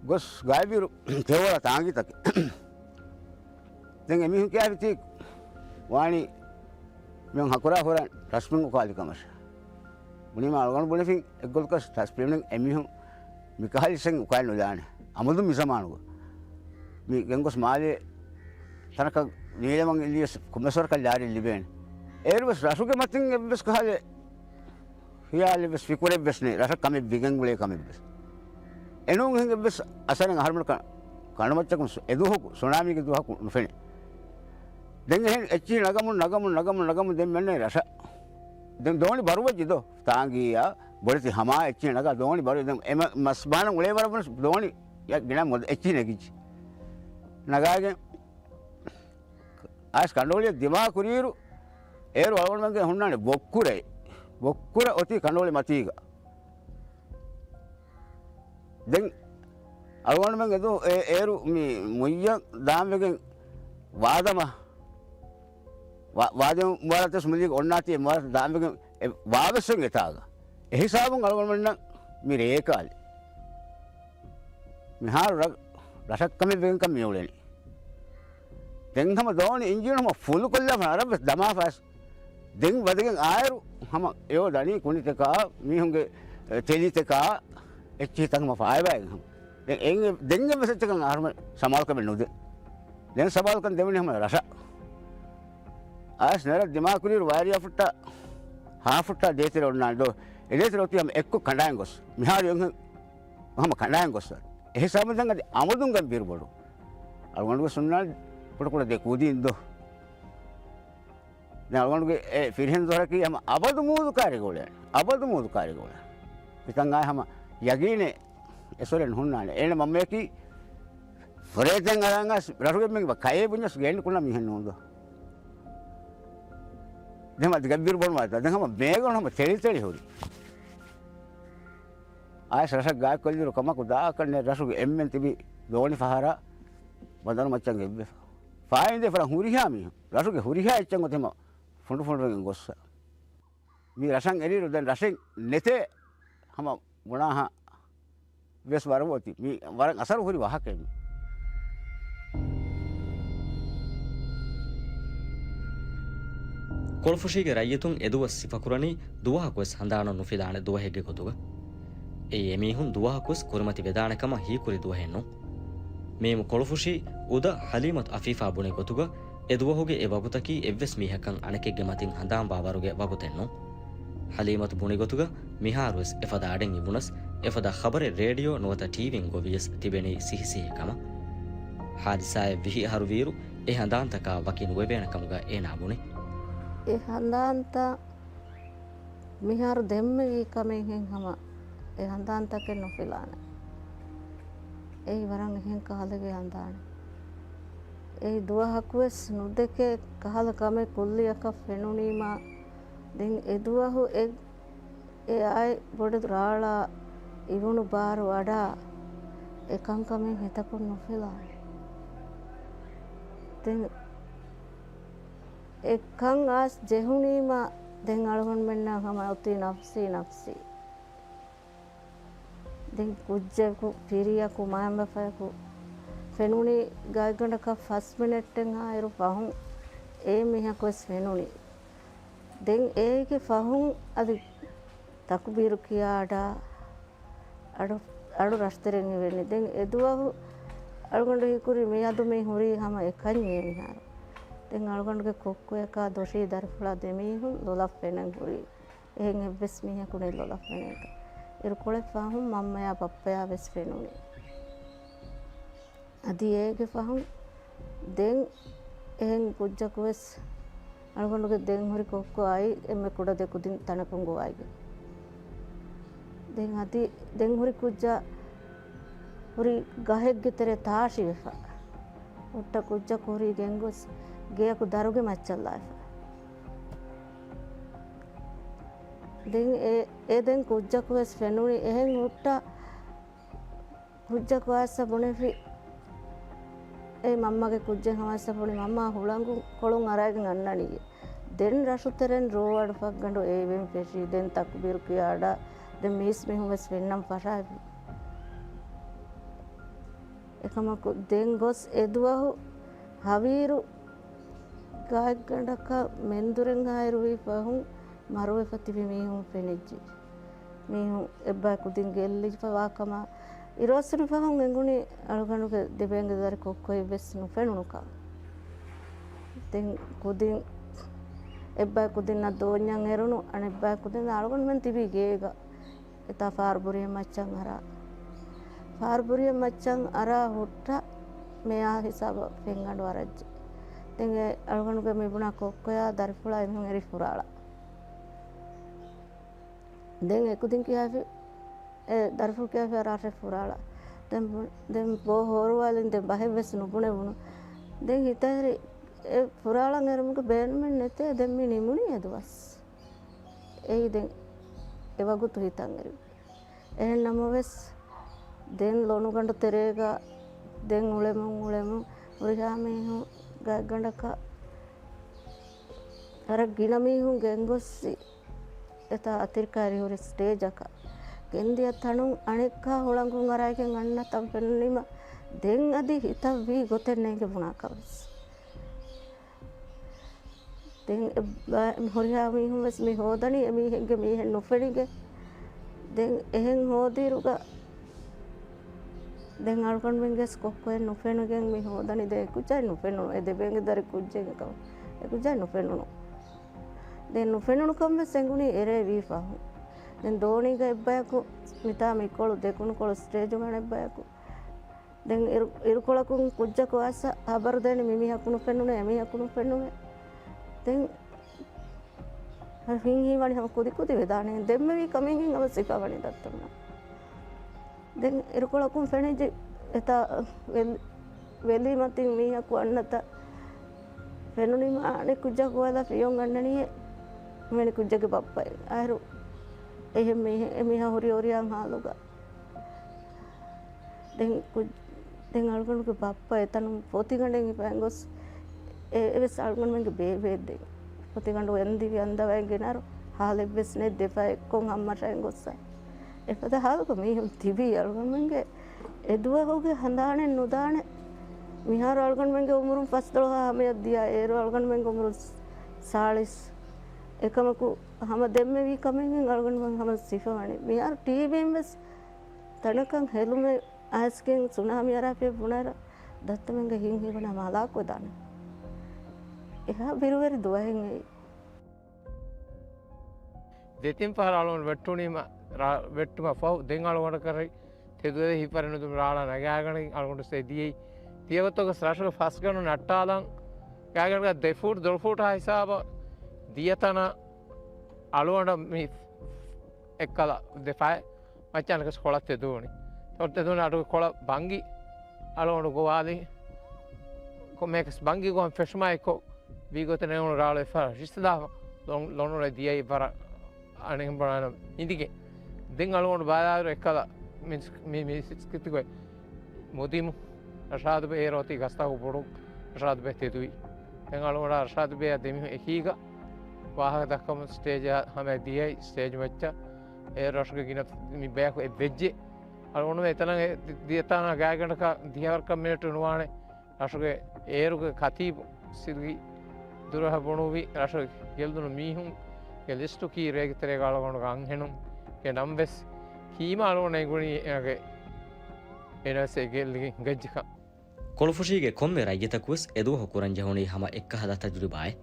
ގޮސް ގާތްވިއިރު ތެޔޮވަޅަށް ތާނގީތަކެއް. ދެން އެމީހުން ކިޔާފިތީ ވާނީ މިއޮން ހަކުރާ ހުރަން ޓަސްޕިން އުކާލި ކަމަށް. ބުނީމަ އަޅުގަނޑު ބުނެފިން އެއްގޮތަކަށް ޓަސްޕިން އެމީހުން މިކަހަލި ސެން އުކާލި ނުލާނެ. އަމުދު މި ޒަމާނުގަ މި ގެންގޮސް މާލޭ ތަނަކަށް ނީލަމަން އިލިޔަސް ކުމެސްވަރަކަށް ލާރި ލިބޭނެ. އޭރުވެސް ރަށުގެ މަތިން އެއްވެސް ކަހަލެ ހިޔާލެއްވެސް ފިކުރެއްވެސް ނެތް ރަށަށް ކަމެއް ވިގެން ގުޅޭ ކަމެއްވެސް. އެނޫން ހެން އެއްވެސް އަސަރެއް އަހަރުމެން ކަ-، ކަނޑުމައްޗަކުން ސު-، އެދުވަހަކު ސުނާމީގެ ދުވަހަކު ނުފެނޭ. ދެން އެހެން އެއްޗިހި ނަގަމުން ނަގަމުން ނަގަމުން ނަގަމުން ދެން މެންނަ ރަށަށް. ދެން ދޯނި ބަރުވެއްޖެ ދޯ. ތާނގީއާ ބޮޑެތި ހަމާ އެއްޗިހި ނަގާ ދޯނި ބަރުވެ ދެން އެ މަ-، މަސް ބާނަން އުޅޭ ވަރަށް ވެސް ދޯނި ގިނަ އެއްޗިހި ނެގިއްޖެ. ނަގާގެން އައިސް ކަނޑުއޮޅިއަށް ދިމާ ކުރިއިރު، އޭރު އަޅުގަނޑުމެންގެ ހުންނާނެ ބޮއްކުރެއް. ބޮއްކުރަ އޮތީ ކަނޑުއޮޅި މަތީގަ. ދެން އަޅުގަނޑުމެން އެދު-، އެ-، އޭރު މި މުއްޔަށް ދާންވެގެން ވާދަމަ، ވާ-، ވާދެ މުބާރާތެސް މުލީގަ އޮންނާތީ އެ މުބާރާތަށް ދާންވެގެން އެ ވާވެސް އެތާގަ. އެހިސާބުން އަޅުގަނޑުމެންނަށް މި ރޭކާލި. މިހާރު ރަ-، ރަށަށް ކަމެއް ވެގެންކަން މިއުޅެނީ. ދެން ހަމަ ދޯނި އިންޖީނު ހަމަ ފުލުކޮށްލާފަ އަރަށްވެސް ދަމާފަސް. ދެން ވަދެގެން އާއިރު ހަމަ އެޔޯ ދަނީ ކުނިތަކާ، މީހުންގެ، އެ، ތެލިތަކާ، އެއްޗިހިތައް ހަމަ ފާއިބާގެން ހަމަ. ދެން އެން-، ދެން އެއްވެސް އެއްޗަކަށް އަހަރުމެން ސަމާލުކަމެއް ނުދޭ. ދެން ސަމާލުކަން ދެވުނީ ހަމަ ރަށަށް. އައިސް ނެރަށް ދިމާކުރިއިރު ވާރިޔާ ފުއްޓާ، ހާ ފުއްޓާ ދޭތެރެ އޮންނާނެ ދޯ. އެ ދޭތެރެ އޮތީ ހަމަ އެއްކޮށް ކަނޑާން ގޮސް. މިހާރު އެން ހަމަ ކަނޑާން ގޮސް. އެހިސާބުން ދެން އަދި އަމުދުން ގަން ބިރުބޮޑު. އަޅުގަނޑުގެ ސުންނާ ކުޑަކުޑަ ދެ ކޫދީން ދޯ. ދެން އަޅުގަނޑުގެ އެ ފިރިހެން ދޮރަކީ ހަމަ އަބަދު މޫދު ކާރިގަ އުޅޭ. އަބަދު މޫދު ކާރިގަ އުޅޭ. މިތަން އާއި ހަމަ ޔަގީނެއް އެސޮރެން ހުންނާނެ. އޭނަ މަންމަޔަކީ ފުރޭތެން އަރާން އައިސް ރަށުގެ މެން ކައޭ ބުންޏަސް ގޭން ކުންނަ މީހެއް ނޫން ދޯ. ދެން ހަމަ ދިގައްބިރު ބޮނުވާތާ. ދެން ހަމަ މޭގަނޑު ހަމަ ތެޅި ތެޅި ހުރި. އައިސް ރަށަށް ގާތްކޮށްލިއިރު ކަމަކު ދާކަށް ނެތް ރަށުގެ އެންމެން ތިބި ދޯނި ފަހަރާ ބަނދަރު މައްޗަށް އެއްވެފަ. ފާއިންދޭ ފަރަށް ހުރިހާ މީހުން. ރަށުގެ ހުރިހާ އެއްޗެއް އޮތީމަ ފުނޑު ފުނޑުވެގެން ގޮއްސަ. މި ރަށަށް އެރިއިރު ދެން ރަށެއް ނެތޭ ހަމަ ބުނާހާ ވެސް ވަރަށް އޮތީ. މި ވަރަށް އަސަރު ހުރި ވާހަކައެއް މި. ކޮޅުފުށީގެ ރައްޔިތުން އެދުވަސް ސިފަކުރަނީ ދުވަހަކުވެސް ހަނދާނުން ނުފިލާނެ ދުވަހެއްގެ ގޮތުގަ. އެއީ އެމީހުން ދުވަހަކުވެސް ކުރިމަތި ވެދާނެ ކަމަށް ހީކުރި ދުވަހެއް ނޫން. މީމު ކޮޅުފުށީ އުދަ ހަލީމަތު އަފީފާ ބުނި ގޮތުގަ، އެ ދުވަހުގެ އެ ވަގުތަކީ އެއްވެސް މީހަކަށް އަނެކެއްގެ މަތިން ހަނދާންވާ ވަރުގެ ވަގުތެއް ނޫން. ހަލީމަތު ބުނި ގޮތުގަ މިހާރުވެސް އެފަދަ އަޑެއް އިވުނަސް، އެފަދަ ޚަބަރެއް ރޭޑިއޯ ނުވަތަ ޓީވީން ގޮވިޔަސް ތިބެނީ ސިހިސިހި ކަމަށް. ހާދިސާއެއް ވިހި އަހަރު ވީއިރު އެ ހަނދާންތަކާ ވަކި ނުވެވޭނެ ކަމުގަ އޭނާ ބުނި. އެ ހަނދާންތައް މިހާރު ދެންމެ ވީ ކަމެއްހެން ހަމަ އެ ހަނދާންތަކެއް ނުފިލާނެ. އެއީ ވަރަށް އެހެން ކަހަލަގެ ހަނދާނެއް. އެއީ ދުވަހަކުވެސް ނުދެކޭ ކަހަލަ ކަމެއް ކުއްލިއަކަށް ފެނުނީމާ، ދެން އެ ދުވަހު އެ، އެ އާއި ބޮޑެތި ރާޅާ އިވުނު ބާރު އަޑާ އެ ކަންކަމެއް ހިތަކުން ނުފިލާނެ. ދެން އެ ކަން އައިސް ޖެހުނީމާ، ދެން އަޅުގަނޑުމެންނަށް ހަމަ އޮތީ ނަފްސީ ނަފްސީ. ދެން ކުއްޖަކު، ފިރިޔަކު، މައިންބަފަޔަކު ފެނުނީ ގާތްގަނޑަކަށް ފަސް މިނެޓެއް އާއިރު ފަހުން އެ މީހަކުވެސް ފެނުނީ. ދެން އޭގެ ފަހުން އަދި ތަކުބީރު ކިޔާ އަޑާ އަޑު، އަޑު ރަށްތެރެއިން އިވެނީ. ދެން އެދުވަހު އަޅުގަނޑު ހީކުރީ މިއަދު މި ހުރީ ހަމަ އެކަންޏޭ މިހާރު. ދެން އަޅުގަނޑުގެ ކޮއްކޮޔަކާ ދޮށީ ދަރިފުޅާ ދެމީހުން ލޮލަށް ފެނެން ހުރީ. އެހެން އެއްވެސް މީހަކު ނެތް ލޮލަށް ފެނޭތޯ. އިރުކޮޅެއް ފަހުން މަންމަޔާ ބައްޕަޔާ ވެސް ފެނުނީ. އަދި އޭގެ ފަހުން ދެން އެހެން ކުއްޖަކުވެސް އަޅުގަނޑުގެ ދެން ހުރި ކޮއްކޮ އައި އެންމެ ކުޑަ ދެ ކުދިން ތަނަކުން ގޮވައިގެން. ދެން އަދި ދެން ހުރި ކުއްޖާ ހުރި ގަހެއްގެ ތެރެ ތާށިވެފަ. ހުއްޓަ ކުއްޖަކު ހުރީ ގެންގޮސް ގެޔަކު ދަރުގެ މައްޗަށް ލާފަ. ދެން އެ، އެ ދެން ކުއްޖަކުވެސް ފެނުނީ އެހެން ހުއްޓަ ކުއްޖަކު އައިސް ބުނެފި، އެ މަންމަގެ ކުއްޖެއް ހަމައައިސް ބުނި، މަންމާ ހުޅަނގު ކޮޅުން އަރައިގެން އަންނަނީ. ދެން ރަށުތެރެން ރޯ އަޑު ފައްގަނޑު އެ އިވެން ފެށީ. ދެން ތަކުބީރު ކިޔާ އަޑާ ދެން މީސް މީހުން ވެސް ފެންނަން ފަށާފި. އެކަމަކު ދެން ގޮސް އެދުވަހު ހަވީރު ގާތްގަނޑަކަށް މެންދުރެއް ހާއިރުވީ ފަހުން މަރުވެފަ ތިބި މީހުން ފެނިއްޖެ. މީހުން އެއްބައި ކުދިން ގެއްލިފަވާ ކަމަށް އިރުއޮއްސުނު ފަހުން އެނގުނީ އަޅުގަނޑުގެ ދެބޭންގެ ދަރި ކޮއްކޮއެއް ވެސް ނުފެނުނުކަން. ދެން ކުދިން އެއްބައި ކުދިންނަށް ދޯންޏަށް އެރުނު، އަނެއްބައި ކުދިން އަޅުގަނޑުމެން ތިބީ ގޭގަ. އެތާ ފާރުބުރިއެއް މައްޗަށް އަރާ. ފާރުބުރިއެއް މައްޗަށް އަރާ ހުއްޓަ މެޔާ ހިސާބަށް ފެންގަނޑު އަރައްޖެ. ދެން އެ އަޅުގަނޑުގެ މިބުނާ ކޮއްކޮޔާ ދަރިފުޅާ އެމީހުން އެރި ފުރާޅަ. ދެން އެކުދިން ކިޔާފި، އެ ދަރިފުޅު ކިޔާފި އަރާށެ ފުރާޅަ. ދެން ބު-، ދެން ބޯ ހޯރުވާލިން ދެން ބަހެއް ވެސް ނުބުނެވުނު. ދެން ހިތަށް އެރި އެ ފުރާޅަން އެރުމުގެ ބޭނުމެއް ނެތޭ. ދެން މި ނިމުނީ އެ ދުވަސް. އެއީ ދެން އެ ވަގުތު ހިތަށް އެރި. އެހެން ނަމަވެސް، ދެން ލޮނުގަނޑު ތެރޭގަ ދެން އުޅެމުން އުޅެމުން ހުރިހާ މީހުން ގާތްގަނޑަކަށް ވަރަށް ގިނަ މީހުން ގެންގޮއްސި އެތާ އަތިރިކާ އެރިހުރި ސްޓޭޖަކަށް ގެންދިޔަ ތަނުން އަނެއްކާ ހުޅަނގުން އަރާގެން އަންނަ ތަން ފެނުނީމަ ދެން އަދި ހިތަށް ވީ ގޮތެއް ނޭނގެ ބުނާކަށް ވެސް. ދެން އެއްބަ-، ހުރިހާ މީހުން ވެސް މި ހޯދަނީ އެމީހެއްގެ މީހެއް ނުފެނިގެން. ދެން އެހެން ހޯދިއިރުގަ ދެން އަޅުގަނޑުމެންގެ ކޮއްކޮއެއް ނުފެނިގެން މި ހޯދަނީ. ދެން އެކުއްޖާއެއް ނުފެނުނު. އެ ދެބޭންގެ ދަރި ކުއްޖެއް ކަމަށް އެކުއްޖާއެއް ނުފެނުނު. ދެން ނުފެނުނުކަން ވެސް އެނގުނީ އެރޭ ވީ ފަހުން. ދެން ދޯނީގަ އެއްބަޔަކު މިތާ މިކޮޅު ދެކުނުކޮޅު ސްޓޭޖުގަ އަނެއްބަޔަކު. ދެން އިރު-، އިރުކޮޅަކުން ކުއްޖަކު އައިސް ހަބަރު ދޭނެ މި މީހަކު ނުފެނުނޭ، އެ މީހަކު ނުފެނުނޭ. ދެން ހިތް ހީވަނީ ހަމަ ކުދި ކުދި ވެދާނެ. ދެންމެ ވީ ކަމެއް ހަމަ ސިފަވަނީ ދައްތަމުން. ދެން އިރުކޮޅަކުން ފެނިއްޖެ އެތާ ވެލް-، ވެލީމަތިން މީހަކު އަންނަތަ ފެނުނީމަ އަނެއް ކުއްޖާ ގޮވާލާ ފިޔަވަން އަންނަނީ މިވެނި ކުއްޖެއްގެ ބައްޕައެއް. އަހަރު އެހެން މީހެއް، އެމީހާ ހުރި އޮރިޔާން ހާލުގަ. ދެން ކު-، ދެން އަޅުގަނޑުގެ ބައްޕަ އެތަނުން ފޮތިގަނޑެއް ހިފައިން ގޮސް، އެ-، އެވެސް އަޅުގަނޑުމެންގެ ބޭބެއެއް ދެން. ފޮތިގަނޑު އެންދިވި އަންދަވައިގެން ގެނައިރު ހާލެއްވެސް ނެތް ދެފަ އެއްކޮށް ހަމަށައިން ގޮއްސަ. އެފަދަ ހާލުގަ މީހުން ތިބީ އަޅުގަނޑުމެންގެ އެދުވަހުގެ ހަނދާނެއް ނުދާނެ. މިހާރު އަޅުގަނޑުމެންގެ އުމުރުން ފަސްދޮޅަހާ ހަމަޔަށް ދިޔަ އޭރު އަޅުގަނޑުމެންގެ އުމުރުން ސާޅީސް. އެކަމަކު ހަމަ ދެންމެ ވީ ކަމެއް އަޅުގަނޑުމެން ހަމަ ސިފަވަނީ. މިހާރު ޓީވީން ވެސް ތަނަކަށް ހެލުމެއް އައިސްގެން ސުނާމީ އަރާފިޔަށް ބުނާއިރަށް ދައްތަމެންގެ ހިތް ހީވަނީ ހަމަ ހަލާކުވެދާނެ. އެހާ ބިރުވެރި ދުވަހެއް އެއީ. ދެތިން ފަހަރަށް އަޅުގަނޑު ވެއްޓުނީމަ، ރާ-، ވެއްޓުމަށް ފަހު ދެން އަޅުގަނޑަކަށް ތެދުވެ ހިތްވަރެއް ނުދުން ރާޅާ ނަގާގަނެ އަޅުގަނޑު ސެ ދިޔައީ. ތިޔަގޮތަކަށް ރަށުގެ ފަސްގަނޑު ނައްޓާލަން ގާގަނޑަކަށް ދެ ފޫޓް ދޮޅު ފޫޓާ ހިސާބަށް ދިޔަ ތަނަށް އަޅުގަނޑަށް މި އެއްކަލަ ދެފައި މައްޗަށް އަނެކަސް ކޮޅަށް ތެދުވުނީ. ތޮ ތެދުވުނީ އަޑުގެ ކޮޅަށް ބަންގި އަޅުގަނޑު ގޮވާލި. ކޮންމެއަކަސް ބަންގި ގޮވަން ފެށުމާއެކު ވީގޮތެއް ނެގުނު ރާޅު އެއްފަ ރިސްލާފަ ލޮނު-، ލޮނުރެ ދިޔައީ ވަރަށް އަނެއް ބަނާނަ އިނދިގެން. ދެން އަޅުގަނޑު ބާލާއިރު އެއްކަލަ މި-، މި-، މި ސިސްކިތިގޮތް މުދިމު ރަޝާދުބެ އޭރު އޮތީ ގަސްތާކު ބޮޑު ރަޝާދުބެ ތެދުވި. ދެން އަޅުގަނޑާ ރަޝާދުބެއާ ދެމީހުން އެކީގަ ވާހަކަ ދައްކަމުން ސްޓޭޖަށް ހަމަ ދިޔައީ ސްޓޭޖް މައްޗަށް. އޭރު ރަށުގެ ގިނަ މި ބަޔަކު އެއްވެއްޖެ. އަޅުގަނޑުމެން އެތަނަށް އެ ދި-، ދިޔަތާނާ ގާތްގަނޑަކަށް ދިހަވަރަކަށް މިނެޓު ނުވާނެ. ރަށުގެ އޭރުގެ ކަތީބު ސިލްގި ދުރަހަ ބުނުއްވި ރަށުގެ ގެއްލުނު މީހުންގެ ލިސްޓު ކީ ރޭގެ ތެރޭގަ އަޅުގަނޑުގެ އަންހެނުންގެ ނަން ވެސް ކީމަ އަޅުގަނޑަށް އެނގުނީ އޭނާގެ އޭނަ ވެސް އެ ގެއްލިގެން ހިނގައްޖެކަން. ކޮޅުފުށީގެ ކޮންމެ ރައްޔިތަކުވެސް އެދުވަހު ކުރަންޖެހުނީ ހަމަ އެއްކަހަލަ ތަޖުރިބާއެއް.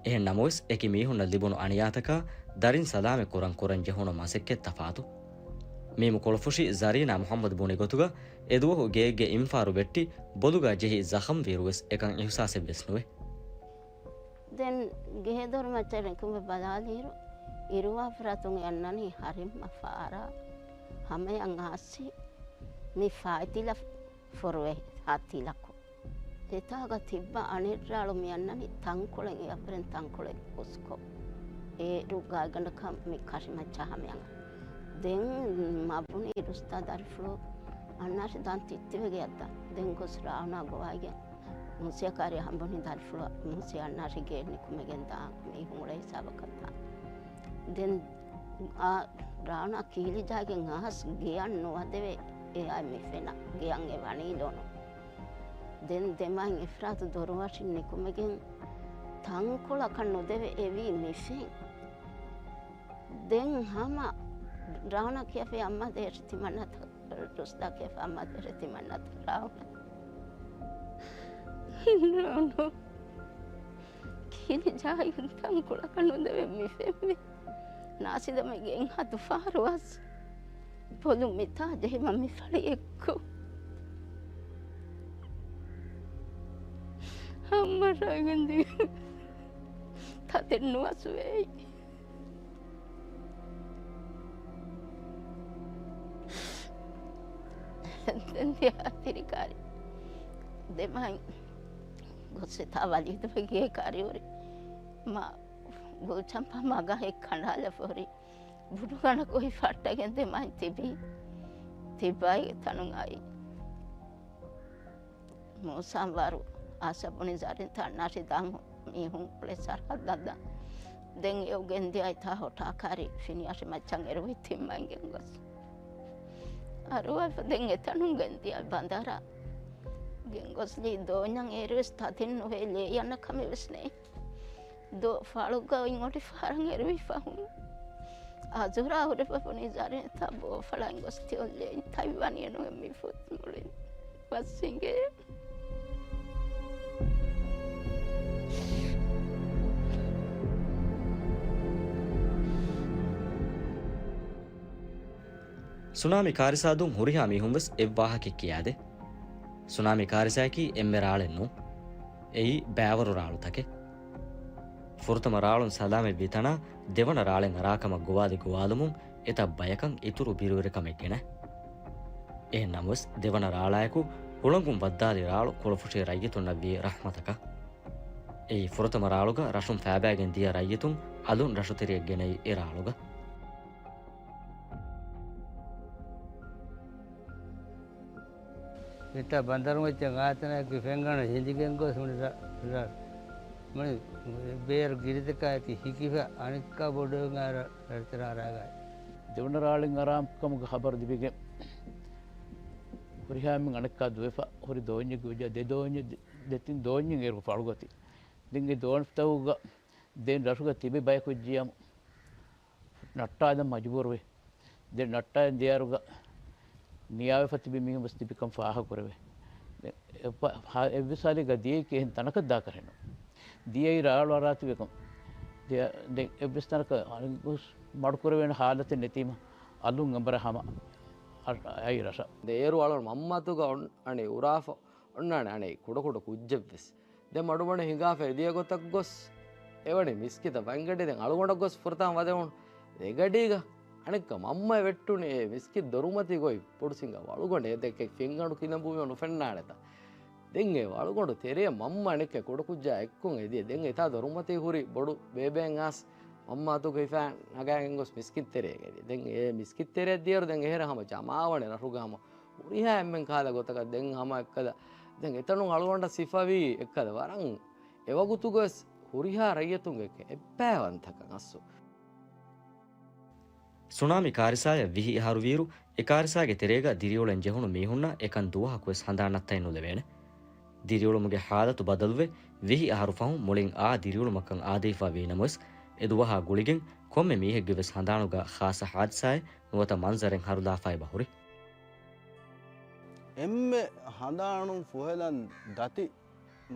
އެހެން ނަމަވެސް، އެކި މީހުންނަށް ލިބުނު އަނިޔާތަކާ ދަރިން ސަލާމަތް ކުރަން ކުރަން ޖެހުނު މަސައްކަތް ތަފާތު. މީމު ކޮޅުފުށި ޒަރީނާ މުޙައްމަދު ބުނި ގޮތުގަ، އެދުވަހު ގެއެއްގެ އިންފާރު ވެއްޓި، ބޮލުގަ ޖެހި ޒަޚަމްވިއިރުވެސް އެކަން އިޙުސާސެއްވެސް ނުވޭ. ދެން ގެހެދޮރު މައްޗަށް ނިކުމެ ބަލާލިއިރު، އިރުވާ ފަރާތުން އަންނަނީ ހަރިމަ ފާރާ ހަމަޔަށް އައިސް މި ފާތިލަ ފޮރުވެ ހާތިލަކު. އެތާގަ ތިއްބަ އަނެއްރާޅު މި އަންނަނީ ތަންކޮޅެއް، އެއަށްވުރެން ތަންކޮޅެއް ހުސްކޮށް. އޭރު ގާތްގަނޑަކަށް މި ކަށިމައްޗަށް ހަމަޔަށް. ދެން މަ ބުނީ ރުސްތާ ދަރިފުޅު އަންނާށި ދާން ތިއްތިވެގެ އައްދާ. ދެން ގޮސް ރާވުނާ ގޮވައިގެން މޫސިއާ ކާރި ހަމްބުނި ދަރިފުޅަށް މޫސިއާ އަންނާށި ގެއެއް ނިކުމެގެން ދާ މީހުން އުޅޭ ހިސާބަކަށް ދާ. ދެން އާ ރާނާ ކީލިޖާގެން އައިސް ގެއަށް ނުވަދެވޭ އެއާ މި ފެނަ ގެއަށް އެ ވަނީ ލޯނު. ދެން ދެމާތް އިފްރާތު ދޮރު ވަށިން ނިކުމެގެން ތަންކޮޅަކަށް ނުދެވޭ އެވީ މި ފެން. ދެން ހަމަ ރާނާ ކިޔަފައި އައްމާ ދޭށި ތިމަންނަތަ ރުޝްދާ ކިޔަފަ މަދުވެރި ތިމަންނަތަ ރާހުލް. ރާނާ ކީލިޖާއިން ތަންކޮޅަކަށް ނުދެވޭ މި ފެންމެ. ނާސިދަމެ ގެން ހަދު ފާރުވާސް. ބޮލު މިތާ ޖެހިމަ މި ފަޅި އެއްކު. ހަމަ ރަގަނދި ތަދެއް ނުވަސުވޭ. ދެން ދިޔަ ތިރިކާރި ދެމާތް ގޮސް އެތާ ވަލީދުގެ ގޭ ކާރި ހުރި. މާ ގުލްޗަމްޕާ މަގާ އެއް ކަނޑާލަފަ ހުރި. ބުޑުގަނޑަކު ހިފައްޓަގެން ދެމާތް ތިބީ. ތިބާއި ތަނުން އައި. މޫސާ އަންވާރު އާސަ ބުނި ޒަރިންތަ އަންނާށި ދާން މީހުން އުޅޭ ސަރަހައްދަށް ދާން. ދެން އެއު ގެންދިޔަ އެތާ ހޮޓާ ކާރި ފިނިއަށި މައްޗަށް އެރުވި ތިން މައިން ގެންގޮސް. އަރުވަފަ ދެން އެތަނުން ގެންދިޔަ ބަނދަރަށް ގެންގޮސްލީ ދޯންޏަށް އޭރުވެސް ތަދެއް ނުވޭ ލޭޔަންނަ ކަމެއް ވެސް ނެތް. ދޯ ފަޅުގަ އޮތް އޮޑިފަހަރަށް އެރުވި ފަހުން އަޒުރާ ހުރެފަ ބުނި ޒަރިންތަ ބޯފަޅައިން ގޮސް ތިއޮއްލޭ ތައް ވަނީ ނުވެ މި ފުދް މުޅިން މަސް އިނގޭ. ސުނާމި ކާރިސާ ދުން ހުރިހާ މީހުން ވެސް އެއްވާހަކައެއް ކިޔާދޭ. ސުނާމި ކާރިސާއަކީ އެންމެ ރާޅެއް ނޫން. އެއީ ބައިވަރު ރާޅުތަކެއް. ފުރަތަމަ ރާޅުން ސަލާމަތްވި ތަނާ ދެވަނަ ރާޅެއް އަރާ ކަމަށް ގޮވާލި ގޮވާލުމުން އެތައް ބަޔަކަށް އިތުރު ބިރުވެރިކަމެއް ގެނައި. އެހެން ނަމަވެސް، ދެވަނަ ރާޅާއެކު ހުޅަނގުން ވައްދާލި ރާޅު ކުޅަފުށި ރައްޔިތުންނަށްވީ ރަޙްމަތަކަށް. އެއީ ފުރަތަމަ ރާޅުގަ ރަށުން ފައިބައިގެން ދިޔަ ރައްޔިތުން އަލުން ރަށުތެރެއަށް ގެނައި އެ ރާޅުގަ. މިތާ ބަނދަރު މައްޗަށް އާތަނައަކީ ފެންގަނޑު ހިނދިގެން ގޮސް މުޅި ރަ-، ރަ-، މުޅި ބޭރު ގިރިތަކާއެކީ ހިކިފަ އަނެއްކާ ބޮޑުވެގެން އަރަ-، ރަށްތެރެ އަރާގައި. ދެވަނަ ރާޅިން އަރާ ކަމުގެ ޚަބަރު ލިބިގެން ހުރިހާ އެންމެން އަނެއްކާ ދުވެފަ ހުރި ދޯންޏެއްގެ އުޖާ ދެ ދޯންޏެއް ދެ-، ދެތިން ދޯންޏެއް އޭރު ފަޅުގަތި. ދެން އެ ދޯނިތަކުގަ ދެން ރަށުގަ ތިބި ބަޔަކު ޖިޔަމު ނައްޓާލަން މަޖުބޫރުވޭ. ދެން ނައްޓާލަން ދިޔައިރުގަ ނިޔާވެފަ ތިބި މީހުން ވެސް ތިބިކަން ފާހަގަކުރެވޭ. އެއް ފަ-، ހާ-، އެއްވެސް ހާލެއްގަ ދިޔައީކީ އެހެން ތަނަކަށް ދާކަށެއް ނޫން. ދިޔައީ ރާޅު އަރާތިބެކަން. ދެ-، ދެން އެއްވެސް ތަނަކަށް އަނެއް ގޮސް މަޑުކުރެވޭނެ ހާލަތެއް ނެތީމަ އަލުން އެނބުރި ހަމަ އަ-، އައި ރަށަށް. ދެ އޭރު އަޅުގަނޑު މަންމަތުގަ އޮން-، އަނެއް އުރާފަ އޮންނާނެ އަނެއް ކުޑަކުޑަ ކުއްޖެއްވެސް. ދެ މަޑުމަޑު ހިނގާފަ އެދިޔަ ގޮތަށް ގޮސް އެވަނީ މިސްކިތަށް ބައިންގަޑި. ދެން އަޅުގަނޑަށް ގޮސް ފުރަތަމަ ވަދެވުނު އެގަޑީގަ އަނެއްކާ މަންމަ ވެއްޓުނީ އެ މިސްކިތް ދޮރުމަތީ ގޮތް ބޮޑު ސިނގާ ވަޅުގަނޑެއް ދެކެ ފެންގަނޑު ކިލަނބުވީމަ ނުފެންނާނެތަ. ދެން އެ ވަޅުގަނޑު ތެރެއަށް މަންމަ އަނެއްކާ ކުޑަކުއްޖާ އެއްކޮށް އެދިޔަ. ދެން އެތާ ދޮރުމަތީ ހުރި ބޮޑު ބޭބެއަށް އައިސް މަންމަ އަތުގަ ހިފާ ނަގާގެން ގޮސް މިސްކިތް ތެރެއަށް އެދިޔަ. ދެން އެ މިސްކިތް ތެރެއަށް ދިޔައިރު ދެން އެހެރަ ހަމަ ޖަމާވަނީ ރަށުގަ ހަމަ ހުރިހާ އެންމެން ކަހަލަ ގޮތަކަށް. ދެން ހަމަ އެއްކަލަ، ދެން އެތަނުން އަޅުގަނޑަށް ސިފަވީ އެއްކަލަ ވަރަށް އެވަގުތުގަވެސް ހުރިހާ ރައްޔިތުންގެ އެއްބައިވަންތަކަން އައްސު. ސުނާމި ކާރިސާޔަށް ވިހި އަހަރު ވީއިރު، އެ ކާރިސާގެ ތެރޭގަ ދިރިއުޅެން ޖެހުނު މީހުންނަށް އެކަން ދުވަހަކުވެސް ހަނދާން ނައްތައެއް ނުލެވޭނެ. ދިރިއުޅުމުގެ ހާލަތު ބަދަލުވެ، ވިހި އަހަރު ފަހުން މުޅިން އާ ދިރިއުޅުމަކަށް އާދެވިފަ ވީ ނަމަވެސް، އެ ދުވަހާ ގުޅިގެން ކޮންމެ މީހެއްގެ ވެސް ހަނދާނުގަ ޚާއްޞަ ހާދިސާއެއް ނުވަތަ މަންޒަރެއް ހަރުލާފައިބަ ހުރި. އެންމެ ހަނދާނުން ފުހެލަން ދަތި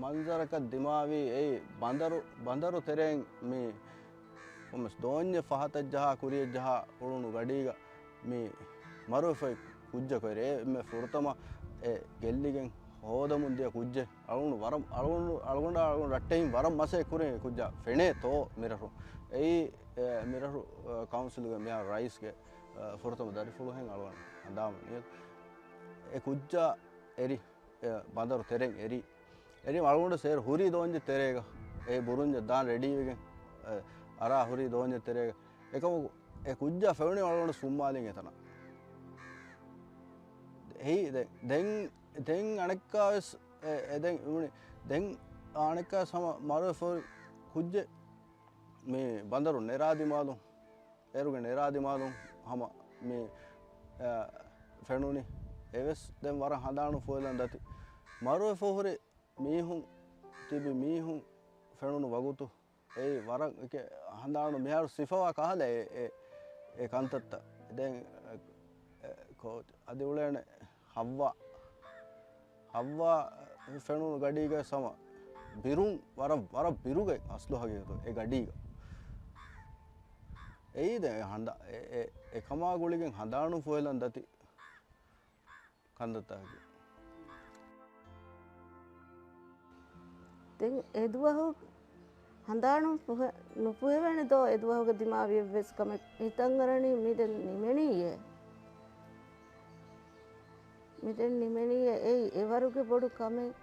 މަންޒަރަކަށް ދިމާވީ އެއީ ބަނދަރު، ބަނދަރު ތެރެއިން މި ކޮންމެސް ދޯންޏެއް ފަހަތަށް ޖަހާ ކުރިޔަށް ޖަހާ އުޅުނު ގަޑީގަ މި މަރުވެފައި ކުއްޖަކު އެރޭ. އެންމެ ފުރަތަމަ އެ ގެއްލިގެން ހޯދަމުން ދިޔަ ކުއްޖެއް. އަޅުގަނޑު ވަރަށް، އަޅުގަނޑާ އަޅުގަނޑު ރައްޓެހިން ވަރަށް މަސައްކަތް ކުރިން އެ ކުއްޖާ ފެނޭ ތޯ މިރަށު. އެއީ، އެ، މިރަށު، އެ، ކައުންސިލުގެ މިހާރު ރައީސްގެ، އެ، ފުރަތަމަ ދަރިފުޅު ހެން އަޅުގަނޑު ހަނދާންވަނީ. އެ ކުއްޖާ އެރި، އެ، ބަނދަރު ތެރެއިން އެރި. އެރީމަ އަޅުގަނޑު ސޭރު ހުރީ ދޯންޏެއް ތެރޭގަ. އެ ބުރުންޏަށް ދާން ރެޑީވެގެން، އެ، އަރާ ހުރީ ދޯންޏެއް ތެރޭގަ. އެކަމަކު އެ ކުއްޖާ ފެނުނީ އަޅުގަނޑު ސުންމާލިން އެތަނަށް. އެއީ ދެ-، ދެން، ދެން އަނެއްކާވެސް އެ، އެ ދެން އުޅުނީ ދެން އަނެއްކާ ހަމަ މަރުވެފަ ހުރި ކުއްޖެއް މި ބަނދަރު ނެރާދިމާލުން، އޭރުގެ ނެރާދިމާލުން ހަމަ މި، އަ، ފެނުނީ. އެވެސް ދެން ވަރަށް ހަނދާނު ފުހެލަން ދަތި. މަރުވެފަ ހުރި މީހުން، ތިބި މީހުން ފެނުނު ވަގުތު އެއީ ވަރަށް އެކެ ހަނދާނު މިހާރު ސިފަވާ ކަހަލަ އެ، އެ، އެ ކަންތައްތައް. ދެން، އެ، އެ، ކޯ-، އަދި އުޅޭނެ ހައްވާ. ހައްވާ ފެނުނު ގަޑީގަ ސަމަ ބިރުން ވަރަށް، ވަރަށް ބިރުގެ އަސްލު ހަގީގަތު އެ ގަޑީގަ. އެއީ ދެ ހަނދާ-، އެ، އެ، އެކަމާ ގުޅިގެން ހަނދާނު ފުހެލަން ދަތި ކަންތައްތަކަކީ. ދެން އެދުވަހު ހަނދާނު ފުހެ-، ނުފުހެވޭނެ ދޯ އެދުވަހުގެ ދިމާވި އެއްވެސް ކަމެއް. ހިތަށްއަރަނީ މި ދެން ނިމެނީއޭ. މި ދެން ނިމެނީއޭ. އެއީ އެވަރުގެ ބޮޑު ކަމެއް.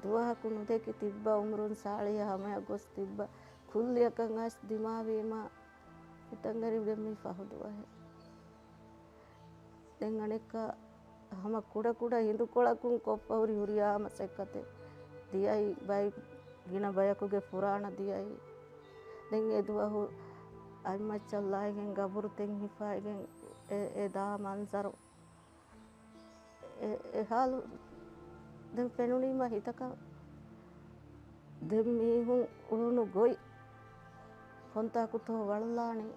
ދުވަހަކު ނުދެކި ތިއްބަ އުމުރުން ސާޅީހަ ހަމަޔަށް ގޮސް ތިއްބަ ކުއްލިއަކަށް އައިސް ދިމާވީމަ ހިތަށްއަރި ދެން މީ ފަހު ދުވަހެއް. ދެން އަނެއްކާ ހަމަ ކުޑަކުޑަ ހިނދުކޮޅަކުން ކޮށްފަ ހުރި ހުރިހާ މަސައްކަތެއް ދިޔައީ ބައި ގިނަ ބަޔަކުގެ ފުރާނަ ދިޔައީ. ދެން އެދުވަހު އަތްމައްޗަށް ލާއިގެން ގަބުރު ތެން ހިފާއިގެން އެ، އެ ދާ މަންޒަރު. އެ، އެ ހާލު ދެން ފެނުނީމަ ހިތަކަށް ދެން މީހުން އުޅުނު ގޮތް ކޮންތާކުތޯ ވަޅުލާނީ.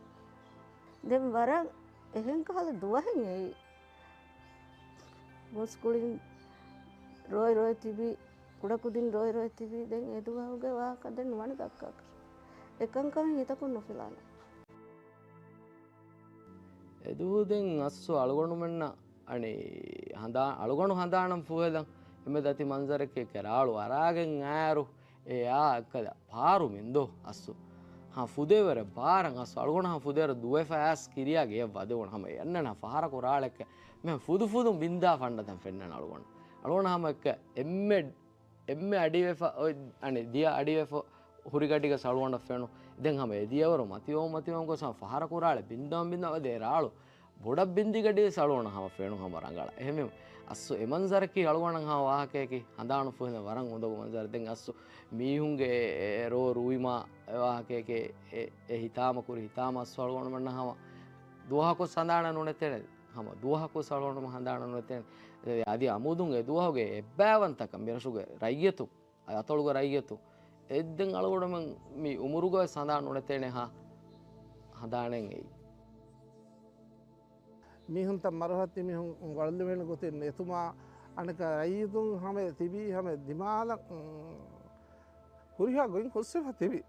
ދެން ވަރަށް އެހެން ކަހަލަ ދުވަހެއް އެއީ. ގޮސް ކުޅިން ރޮއި ރޮއި ތިބި، ކުޑަކުދިން ރޮއި ރޮއި ތިބި. ދެން އެދުވަހުގެ ވާހަކަ ދެން ނުވަނަ ދައްކާކަށް. އެކަންކަމެއް ހިތަކުން ނުފިލާނެ. އެދުވަހު ދެން އަސްސު އަޅުގަނޑުމެންނަށް އަނެއް ހަނދާ-، އަޅުގަނޑު ހަނދާނަށް ފުހެލަން އެންމެ ދަތި މަންޒަރެކޭ ރާޅު އަރާގެން އާއިރު އެ އާ އެއްކަލަ ފާރު މިންދޯ އަސްސު. ހަ ފުދޭވަރެ ބާރަށް އަސްސު އަޅުގަނޑު ހަ ފުދޭވަރެ ދުވެފަ އަސް ކިރިޔާގެ އެއް ވަދެވުނު ހަމަ އެ އަންނަނަ ފަހަރަކު ރާޅެއްކެ މެ ފުދު ފުދުން ބިންދާ ފަންނަތަން ފެންނަން އަޅުގަނޑު. އަޅުގަނޑު ހަމަ އެއްކަ އެންމެ އެންމެ އަޑިވެފަ އޮތް، އަނެއް ދިޔަ އަޑިވެފަ ހުރިގަޑިގަ އަޅުގަނޑަށް ފެނު. ދެން ހަމަ އެ ދިޔަވަރު މަތިވަމުން މަތިވަމުން ގޮސް ހަމަ ފަހަރަކު ރާޅެ ބިންދަމަ ބިންދަމަ އަދި އެ ރާޅު ބޮޑަށް ބިންދި ގަޑިވެސް އަޅުގަނޑަށް ހަމަ ފެނު ހަމަ ރަނގަޅަށް. އެހެންވީމަ އަސްސު އެ މަންޒަރަކީ އަޅުގަނޑަށް ހަމަ ވާހަކަޔަކީ ހަނދާނު ފުހެލެން ވަރަށް އުނދަގޫ މަންޒަރެއް. ދެން އަސްސު މީހުންގެ އެ، އެ ރޯ ރުއިމާ އެ ވާހަކަޔަކީ އެ، އެ ހިތާމަ ކުރި ހިތާމަ އަސްސު އަޅުގަނޑުމެންނަށް ހަމަ ދުވަހަކު ހަނދާނަށް ނުނެތޭނެ. ހަމަ ދުވަހަކު އަޅުގަނޑުމެން ހަނދާނަށް ނުނެތޭނެ. އަދި އަމޫދުން އެ ދުވަހުގެ އެއްބައިވަންތަކަން މިރަށުގެ ރައްޔިތު އަތޮޅުގެ ރައްޔިތު އެއްދެން އަޅުގަނޑުމެން މި އުމުރުގަވެސް ހަނދާން ނުނެތޭނެ ހާ ހަނދާނެއް އެއީ. މީހުންތައް މަރުހައްތި މީހުން ވަޅުލެވޭނެ ގޮތެއް ނެތުމާ، އަނެކާ ރައްޔިތުން ހަމަ ތިބީ ހަމަ ދިމާލަށް ހުރިހާ ގޮތް ހުސްވެފަ ތިބި.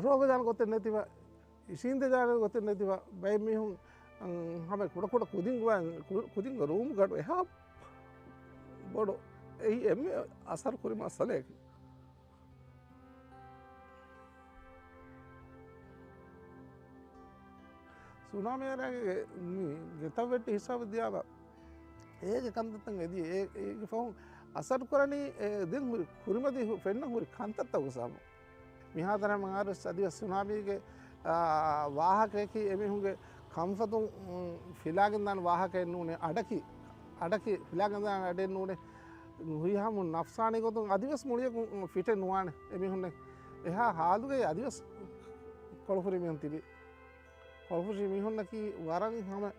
ރޯގަދާން ގޮތެއް ނެތިވަ އިށީނދެދާނެ ގޮތެއް ނެތިވާ ބައެއް މީހުން، އަން، ހަމަ ކުޑަކުޑަ ކުދިން ގޮވާ، ކު-، ކުދިންގެ ރޫމް ގަޑު އެހާ ބޮޑު. އެއީ އެންމެ އަސަރު ކުރި މައްސަލައެކެވެ. ސުނާމީ އަރާގެ މި ގެތައް ވެއްޓި ހިސާބު ދިޔާބަ އޭގެ ކަންތައްތައް އެދި އޭ-، އޭގެ ފަހުން އަސަރު ކުރަނީ އެ ދެން ހުރި ކުރިމަތި ހު-، ފެންނަ ހުރި ކަންތައްތަކުގެ ސަބަބުން. މިހާތަނަށް މަހާރަސް އަދިވެސް ސުނާމީގެ، އާ، ވާހަކަޔަކީ އެމީހުންގެ ކަންފަތުން، އުން، ފިލާގެންދާނެ ވާހަކައެއް ނޫނޭ، އަޑަކީ، އަޑަކީ ފިލާގެންދާނެ އަޑެއް ނޫނޭ. ހުރިހާމު ނަފްސާނީ ގޮތުން އަދިވެސް މުޅިއަކުން، އުން، ފިޓެއް ނުވާނެ އެމީހުންނެއް. އެހާ ހާލުގައި އަދިވެސް ކޮޅުފުރި މީހުން ތިބި. ކޮޅުފުށި މީހުންނަކީ ވަރަށް ހަމަ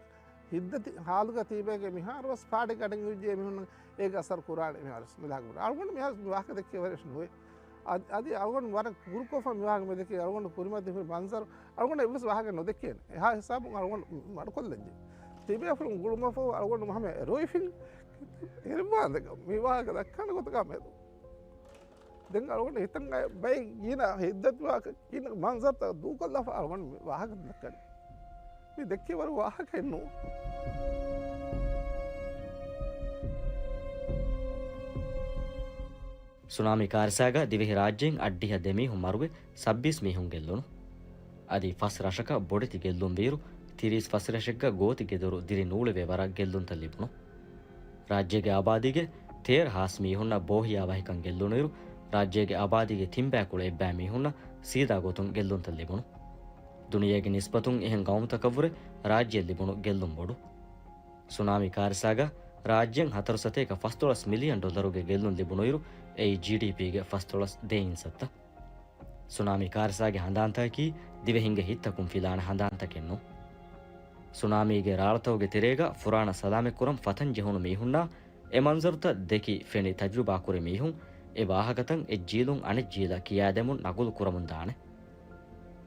ހިތްދަތި ހާލުގަ ތީބޭގެ މިހާރުވެސް ފާޑެއް ގަޑިން އުއްޖެ މީހުންނަށް އޭގެ އަސަރު ކުރާނެ މިހާރުވެސް މިލާގު. އަޅުގަނޑު މިހާރު މި ވާހަކަ ދެއްކޭ ވަރެއް ނުވޭ. އަދި، އަދި އަޅުގަނޑު ވަރަށް ކުރުކޮށްފަ މި ވާހަކަ މި ދެއްކޭ. އަޅުގަނޑު ކުރިމަތި ހުރި މަންޒަރު އަޅުގަނޑު އެއްވެސް ވާހަކަ ނުދެއްކޭނެ. އެހާ ހިސާބުން އަޅުގަނޑު މަޑުކޮށްލަންޖެ. ތިބޭފުޅުން ގުޅުމަށްފަހު އަޅުގަނޑު ހަމަ ރޮއިފިން އެރިވާނދެކަ މި ވާހަކަ ދައްކާނެ ގޮތަކާ މެދު. ދެން އަޅުގަނޑު ހިތަށް އައި ބައެއް ގިނަ ހިތްދަތިވާ ގިނަ މަންޒަރުތައް ދޫކޮށްލާފަ އަޅުގަނޑު މި ވާހަކަ ދައްކަނީ. މި ދެއްކޭ ވަރު ވާހަކައެއް ނޫން. ސުނާމީ ކާރިސާގަ ދިވެހި ރާއްޖޭން އަށްޑިހަ ދެ މީހުން މަރުވެ، ސައްބީސް މީހުން ގެއްލުނު. އަދި ފަސް ރަށަކަށް ބޮޑެތި ގެއްލުން ވިއިރު، ތިރީސް ފަސް ރަށެއްގަ ގޯތި ގެދޮރު ދިރި ނޫޅެވޭ ވަރަށް ގެއްލުންތައް ލިބުނު. ރާއްޖޭގެ އާބާދީގެ ތޭރަ ހާސް މީހުންނަށް ބޯހިޔާ ވަހިކަން ގެއްލުނުއިރު، ރާއްޖޭގެ އާބާދީގެ ތިންބައިކުޅަ އެއްބައި މީހުންނަށް ސީދާ ގޮތުން ގެއްލުންތައް ލިބުނު. ދުނިޔޭގެ ނިސްބަތުން އެހެން ގައުމުތަކަށްވުރެ ރާއްޖެއަށް ލިބުނު ގެއްލުން ބޮޑު. ސުނާމީ ކާރިސާގަ ރާއްޖޭން ހަތަރު ސަތޭކަ ފަސްދޮޅަސް މިލިއަން ޑޮލަރުގެ ގެއްލުން ލިބުނުއިރު، އެއީ ޖީޑީޕީގެ ފަސްދޮޅަސް ދޭއިން ސައްތަ. ސުނާމީ ކާރިސާގެ ހަނދާންތަކަކީ ދިވެހިންގެ ހިތްތަކުން ފިލާނެ ހަނދާންތަކެއް ނޫން. ސުނާމީގެ ރާޅަތަކުގެ ތެރޭގަ ފުރާނަ ސަލާމަތްކުރަން ފަތަން ޖެހުނު މީހުންނާ އެ މަންޒަރުތައް ދެކި ފެނި ތަޖުރިބާކުރި މީހުން އެ ވާހަކަތައް އެއް ޖީލުން އަނެއް ޖީލަށް ކިޔާދެމުން ނަގުލު ކުރަމުން ދާނެ.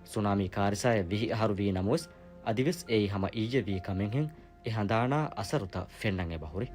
ސުނާމީ ކާރިސާއަށް ވިހި އަހަރު ވީ ނަމަވެސް، އަދިވެސް އެއީ ހަމަ އިއްޔެ ވީ ކަމެއްހެން އެ ހަނދާނާ އަސަރުތައް ފެންނަން އެބަހުރި.